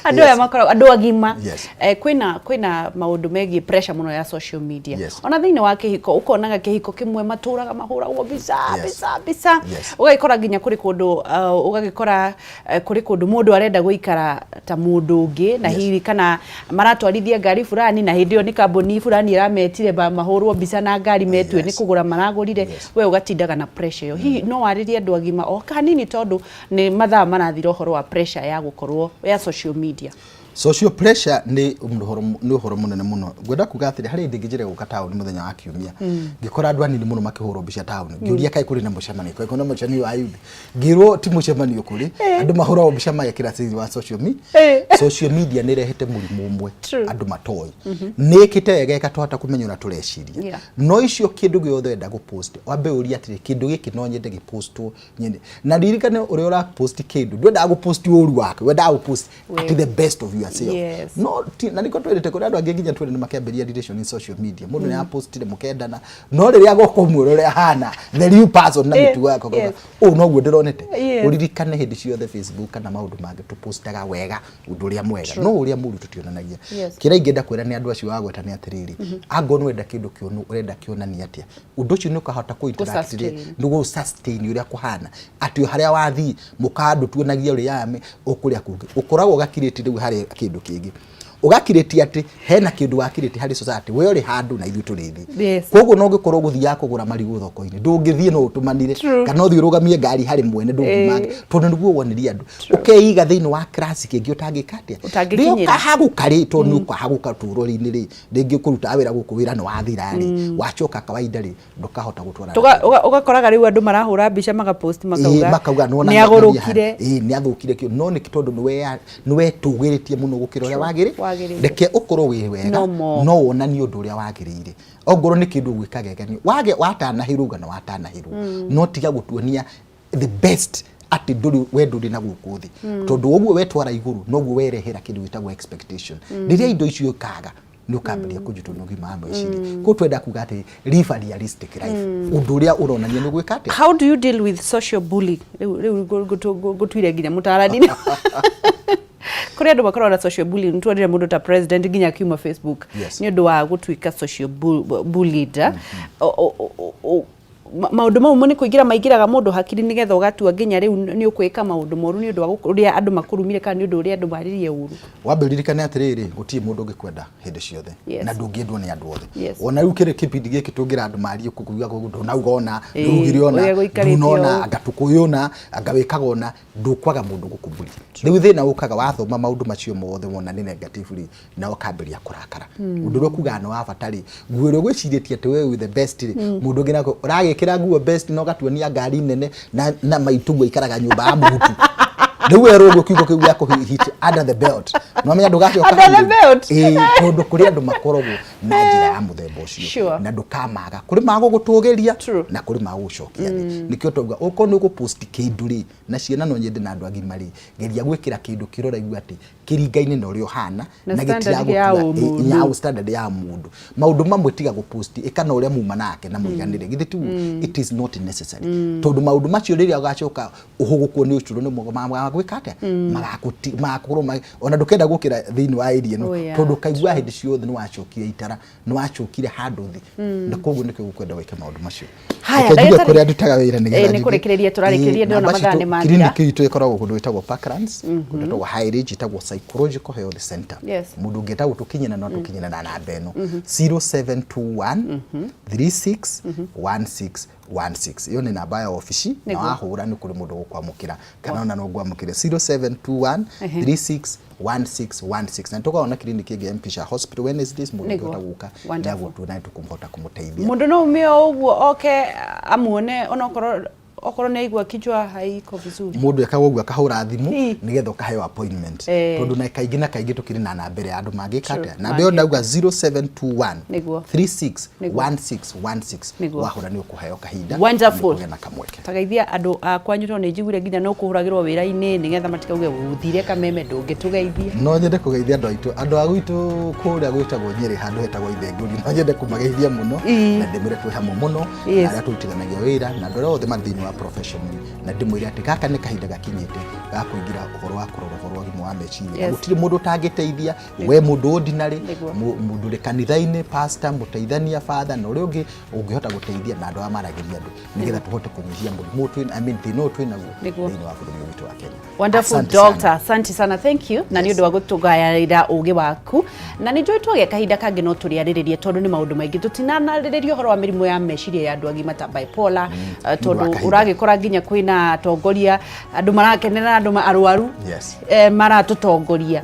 A: andũ aya makoragwo andũ agima. Eh, kwĩna maũndũ megiĩ pressure mũno ya social media. Ona thĩinĩ wa kĩhiko ũkonaga kĩhiko kĩmwe matũraga mahũragwo mbica, mbica, mbica. Ũgagĩkora nginya kũrĩ kũndũ ũgagĩkora kũrĩ kũndũ mũndũ arenda gũikara ta mũndũ ũngĩ na hihi kana maratwarithia ngari fulani na hĩndĩ ĩyo nĩ kambuni fulani ĩrametire mahũrwo mbica na ngari metue nĩ kũgũra maragũrire, we ũgatindaga na pressure ĩyo. Hihi no warĩrie andũ agima o kanini tondũ nĩ mathaa marathira ũhoro wa pressure ya gũkorwo ya social media?
D: Social pressure nĩ ũhoro, nĩ ũhoro mũnene mũno. Ngwenda kuga atĩrĩ, harĩ hĩndĩ ngĩnjĩra gũka taũni mũthenya wa kiumia, ngĩkora andũ anini mũno makĩhũrwo mbica taũni. Ngĩũria kaĩ kũrĩ na mũcemanio, kaĩ kũrĩ na mũcemanio wa youth. Ngĩrwo ti mũcemanio kũrĩ, andũ mahũragwo mbica magekĩra thĩinĩ wa social media. Social media nĩ ĩrehete mũrimũ ũmwe andũ matoĩ. Nĩ ĩkĩte wega ĩgatũhota kũmenya ũrĩa tũreciria. No icio kĩndũ gĩothe ũrenda gũ-post, wambe ũrie atĩrĩ, kĩndũ gĩkĩ no nyende gĩ-postwo nyende. Na ririkane ũrĩa ũra-post kĩndũ, ndwendaga gũ-post ũru wake, wendaga gũ-post at the best of yourself. No ti, na nĩkĩo twĩrĩte kũrĩ andũ angĩ nginya twĩrĩ nĩ makĩambĩrĩria relation in social media. Mũndũ nĩ apostire mũkendana, no rĩrĩa agoka ũmwĩre ũrĩa ahana, the real person na mĩtugo yake, ũkauga, ũũ noguo ndĩronete. Ũririkane hĩndĩ ciothe Facebook kana maũndũ mangĩ tũpostaga wega, ũndũ ũrĩa mwega, no ũrĩa mũru tũtionanagia. Kĩrĩa ingĩenda kwĩra nĩ andũ acio wagweta nĩ atĩrĩrĩ, angorwo nĩ ũrenda kĩndũ kĩonu, ũrenda kĩonanie atĩa, ũndũ ũcio nĩ ũkahota kũ interact rĩ,
A: Gũ-sustain.
D: nĩ gũ sustain ũrĩa kũhana, atĩ o harĩa wathiĩ mũkawa ndũtuonagia ũrĩa yame ũkũrĩa kũngĩ, ũkoragwo ũgakirĩti rĩu harĩ kĩndũ kĩngĩ, ũgakirĩti atĩ hena kĩndũ wakirĩti harĩ society, we ũrĩ handũ na ithuĩ tũrĩ thĩ. Koguo no ũngĩkorwo ũgũthiaga kũgũra marigũ thoko-inĩ, ndũngĩthiĩ no ũtũmanire, kana ũthiĩ ũrũgamie ngari harĩ mwene ndũngiuma, tondũ nĩguo wonirie andũ. Ũkeiga thĩinĩ wa class kĩngĩ ũtangĩka atĩa,
A: Ũtangĩkinyĩra.
D: Rĩrĩa ũkahagũka rĩ, tondũ nĩ ũkahagũka tũrũrĩ-inĩ rĩ, rĩngĩ ũkũrutaga wĩra gũkũ wĩra nĩ wathira rĩ, wacoka kawaida rĩ, ndũkahota gũtwara.
A: Ũgakoraga rĩu andũ marahũra mbica magapost makauga
D: makauga nĩwona
A: nĩ agũrũkire.
D: Ĩĩ, nĩ athũkire kĩo, no nĩ tondũ nĩ wetũgĩrĩtie mũno gũkĩra ũrĩa wagĩrĩire. Reke ũkorwo wĩ wega, no wonanie ũndũ ũrĩa wagĩrĩire. Ongorwo nĩ kĩndũ ũgwĩka gegenio, wage watanahĩrwo uga nĩ watanahĩrwo, no tiga gũtuonia the best atĩ ndũrĩ we ndũrĩ na gũkũ thĩ, tondũ ũguo wetwara igũrũ noguo werehera kĩndũ gĩtagwo expectation. Rĩrĩa indo icio ikaga, nĩ ũkambĩrĩria kũnyitwo nĩ ũgima wa meciria. Koguo twenda kuga atĩ live a realistic life, ũndũ ũrĩa ũronania nĩ gwĩka atĩa.
A: How do you deal with social bullying? Rĩu ngũtuire nginya mũtarani. Kũrĩ andũ makoragwo na social bullying, nĩtuonire mũndũ ta president nginya akiuma Facebook nĩ ũndũ wa gũtuĩka social bullied. Maũndũ mau nĩ kũingĩra maingĩraga mũndũ hakiri nĩgetha ũgatua nginya rĩu nĩ ũkwĩka maũndũ moru nĩ ũndũ wa ũrĩa andũ makũrumire kana nĩ ũndũ ũrĩa andũ maririe ũru.
D: Wambe ũririkane atĩrĩrĩ, gũtirĩ mũndũ ũngĩkwenda hĩndĩ ciothe, na ndũngĩendwo nĩ andũ othe. Ona rĩu kĩrĩ kĩbindi gĩkĩ tũngĩra andũ marie kuga ndũnauga ona, ndũugire ona,
A: Ũrĩa gũikarĩte
D: ndunona,
A: ũũ.
D: anga tũkũyũ ũna, anga wĩkaga ũna, ndũkwaga mũndũ gũkũmburia. Rĩu thĩna ũkaga wathoma maũndũ macio mothe wona nĩ negative rĩ, na ũkambĩrĩria kũrakara. Ũndũ ũrĩa ũkugaga nĩ wa bata rĩ, nguo ĩrĩa ũgwĩcirĩtie atĩ we wĩ the best rĩ, mũndũ ũngĩ nake ũragĩkĩra nguo best na ũgatuonia ngari nene na maitũguo aikaraga nyũmba ya mũhutu. Rĩu werwo ũguo kiugo kĩu gĩa kũ hit under the belt, nĩwamenya ndũgacoka
A: Under the
D: hau rĩngĩ.
A: belt?
D: Ĩĩ, tondũ kũrĩ andũ makoragwo na njĩra ya mũthemba ũcio. Na ndũkamaga. Kũrĩ magũgũtũgĩria na kũrĩ magũgũcokia thĩ. Nĩkĩo twauga okorwo nĩ ũgũ-post kĩndũ rĩ, na ciana no nyende na andũ agima rĩ, geria gwĩkĩra kĩndũ kĩrĩa ũraigua atĩ kĩringaine na ũrĩa ũhana,
A: Na
D: na
A: standard ya
D: gĩtiragũtua,
A: ũmũndũ.
D: ya standard ya mũndũ. Maũndũ mamwe tiga gũ-post, ĩka na ũrĩa muma nake na mũiganĩre. Githĩ tiguo? It is not necessary. Tondũ maũndũ macio rĩrĩa ũgacoka ũhũgũkwo nĩ ũcũrũ nĩ magwĩka atĩa? Magakorwo ona ndũkenda gũkĩra thĩinĩ wa area ĩno, tondũ ũkaigua hĩndĩ ciothe nĩ wacokire itara, nĩ wacokire handũ thĩ. Na koguo nĩkĩo gũkwenda wĩke maũndũ macio.
A: Haya,
D: Reke njuge
A: ndagĩtarĩ.
D: kũrĩa ndutaga wĩra nĩgetha
A: Nĩ
D: njuge.
A: kũrĩkĩrĩria tũrarĩkĩrĩria, ndĩrona
D: Namba
A: mathaa
D: citũ,
A: nĩ mathira.
D: Clinic itũ ĩkoragwo kũndũ gwĩtagwo Parklands, kũndũ gwĩtagwo High Ridge, ĩtagwo Psychological Health Center. Mũndũ ũngĩenda gũtũkinyĩra no atũkinyĩre na namba ĩno, 0721 36 16 16. Ĩyo nĩ namba ya obici, na wahũra nĩ kũrĩ mũndũ ũgũkwamũkĩra, kana ona no ngwamũkĩre 0721 36 1616. Na tũkoragwo na clinic ĩngĩ ya Mpisha Hospital Wednesdays, mũndũ ũngĩhota gũka nĩ agũtuona nĩ tũkũhota kũmũteithia.
A: Mũndũ no ume o ũguo oke amuone onokorwo Okorwo nĩ aigua kichwa haiko vizuri.
D: Mũndũ ekaga ũguo akahũra thimũ nĩgetha ũkaheo appointment. Tondũ na kaingĩ na kaingĩ tũkĩrĩ na namba ĩrĩa ya andũ mangĩka atĩa. Namba ĩyo ndauga 0721 36 1616. Wahũra nĩ ũkũheo kahinda.
A: Wonderful.
D: Nĩ ũkũgĩa na kamweke.
A: Tageithia andũ a kwanyu tondũ nĩ njiguire nginya no kũhũragĩrwo wĩra-inĩ nĩgetha matikauge ũthire Kameme ndũngĩtũgeithia.
D: No nyende kũgeithia andũ aitũ, andũ a gwitũ kũrĩa gwĩtagwo Nyĩrĩ handũ hetagwo Ithengũri, no nyende kũmageithia mũno na ndĩmwĩre twĩ hamwe mũno na arĩa tũrutithanagia wĩra na andũ arĩa othe marĩ thĩinĩ wa profession na ndĩmwĩre atĩ gaka nĩ kahinda gakinyĩte ga kũingĩra ũhoro wa kũrora ũhoro wa ũgima wa meciria. Na gũtirĩ mũndũ ũtangĩteithia, we mũndũ ordinary, mũndũ ũrĩ kanitha-inĩ, pastor, mũteithania, father na ũrĩa ũngĩ ũngĩhota gũteithia na andũ arĩa maragĩria andũ nĩgetha tũhote kũnyihia mũrimũ ũyũ twĩ- I mean, thĩna ũyũ twĩ naguo thĩinĩ wa bũrũri ũyũ witũ wa Kenya.
A: Wonderful.
D: Asante sana.
A: Doctor, asante sana, thank you na nĩ ũndũ wa gũtũgaĩra ũgĩ waku na nĩ njũĩ twagĩa kahinda kangĩ no tũrĩarĩrĩrie tondũ nĩ maũndũ maingĩ tũtinanarĩrĩria ũhoro wa mĩrimũ ya meciria ya andũ agima ta bipolar, tondũ
D: kahinda.
A: Ũragĩkora nginya kwĩna atongoria andũ marakenera andũ arwaru maratũtongoria.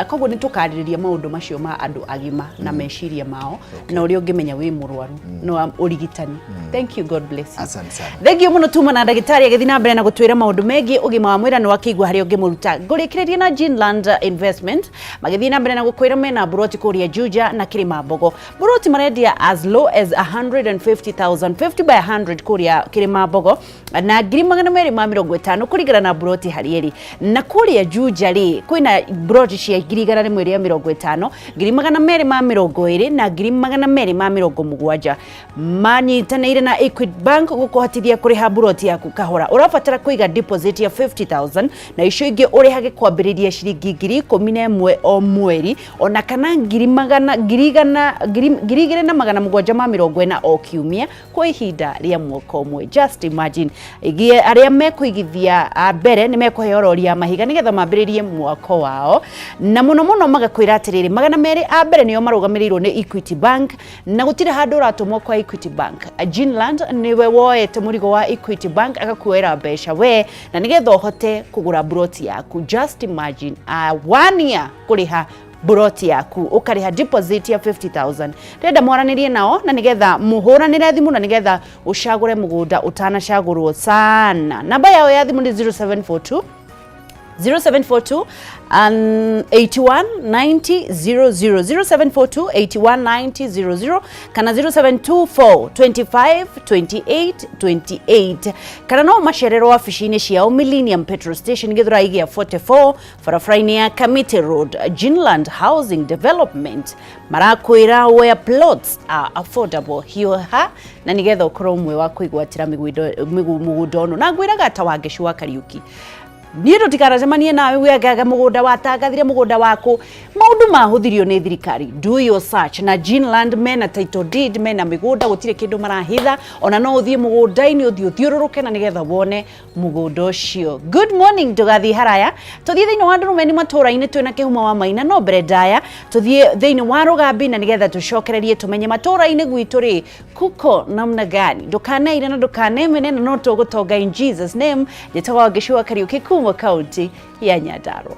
A: Koguo nĩ tũkarĩrĩria maũndũ macio ma andũ agima na meciria mao na ũrĩa ũngĩmenya wĩ mũrwaru na ũrigitani. Thank you, God bless you.
D: Asante sana.
A: Thengiũ mũno tuma na ndagĩtarĩ agĩthiĩ na mbere na gũtwĩra maũndũ megiĩ ũgima wa mwĩrĩ na wakĩigua harĩa ũngĩmũruta. Ngũrĩkĩrĩria na Ginland Investment magĩthiĩ na mbere na gũkwĩra mena mburoti kũrĩa Juja na Kĩrĩmambogo. Mburoti marendia as low as 150,000, 50 by 100 kũrĩa Kĩrĩmambogo na 250,000 kũringana na mburoti harĩa ĩrĩ. Na kũrĩa Juja rĩ kwĩna mburoti cia 150,000, 220,000 na 270,000. Manyitanĩire na Equity Bank gũkũhotithia kũrĩha mburoti yaku kahora. Ũrabatara kũiga deposit ya 50,000 na icio ingĩ ũrĩhage kwambĩrĩria ciringi 11,000 o mweri ona kana ngiri magana ngiri igana ngiri ngiri igĩrĩ na magana mũgwanja ma mĩrongo ĩna o kiumia kwa ihinda rĩa mwaka ũmwe. Just imagine. Igie arĩa mekũigithia a mbere nĩ mekũheo rori ya mahiga nĩgetha mambĩrĩrie mwako wao na mũno mũno magakwĩra atĩrĩrĩ 200 a mbere nĩo marũgamĩrĩirwo nĩ Equity Bank na gũtirĩ handũ ũratũmwo kwa Equity Bank. Ginland nĩwe woete mũrigo wa Equity Bank agakuoera mbeca we na nĩgetha ũhote kũgũra mburoti yaku. Just imagine, one year kũrĩha mburoti yaku ũkarĩha deposit ya 50,000. Ndĩrenda mwaranĩrie nao na nĩgetha mũhũranĩre thimũ na nĩgetha ũcagũre mũgũnda ũtanacagũrwo sana. Namba yao ya thimũ nĩ 0742 0742 81 90 00, 0742 81 90 00 kana 0724 25 28 28 kana no macererwo wabici-inĩ ciao Millennium Petrol Station Githurai gĩa 44 barabara-inĩ ya Kamiti Road. Ginland Housing Development marakwĩra where plots are affordable. Hiũha na nĩgetha ũkorwo ũmwe wa kwĩgwatĩra mũgũnda ũno na ngwĩraga ta Wangeci wa Kariuki niĩ tũtikanacemanie nawe wĩangaga mũgũnda watangathire mũgũnda waku maũndũ mahũthirio nĩ thirikari. Do your search na Ginland mena title deed, mena mĩgũnda, gũtirĩ kĩndũ marahitha ona no ũthiĩ mũgũnda-inĩ ũthiĩ ũthiũrũrũke na nĩgetha wone mũgũnda ũcio. Good morning, ndũgathiĩ haraya tũthiĩ thĩinĩ wa Ndurumeni matũũra-inĩ twĩna Kĩhumo wa Maina no mbere ndaya tũthiĩ thĩinĩ wa Rũgambi na nĩgetha tũcokererie tũmenye matũũra-inĩ gwitũ rĩ kuko namna gani. Ndũkaneire na ndũkanemene na no tũgũtonga in Jesus name. Njĩtagwo Wangeci wa Kariũki kuma kaunti ya Nyandarua.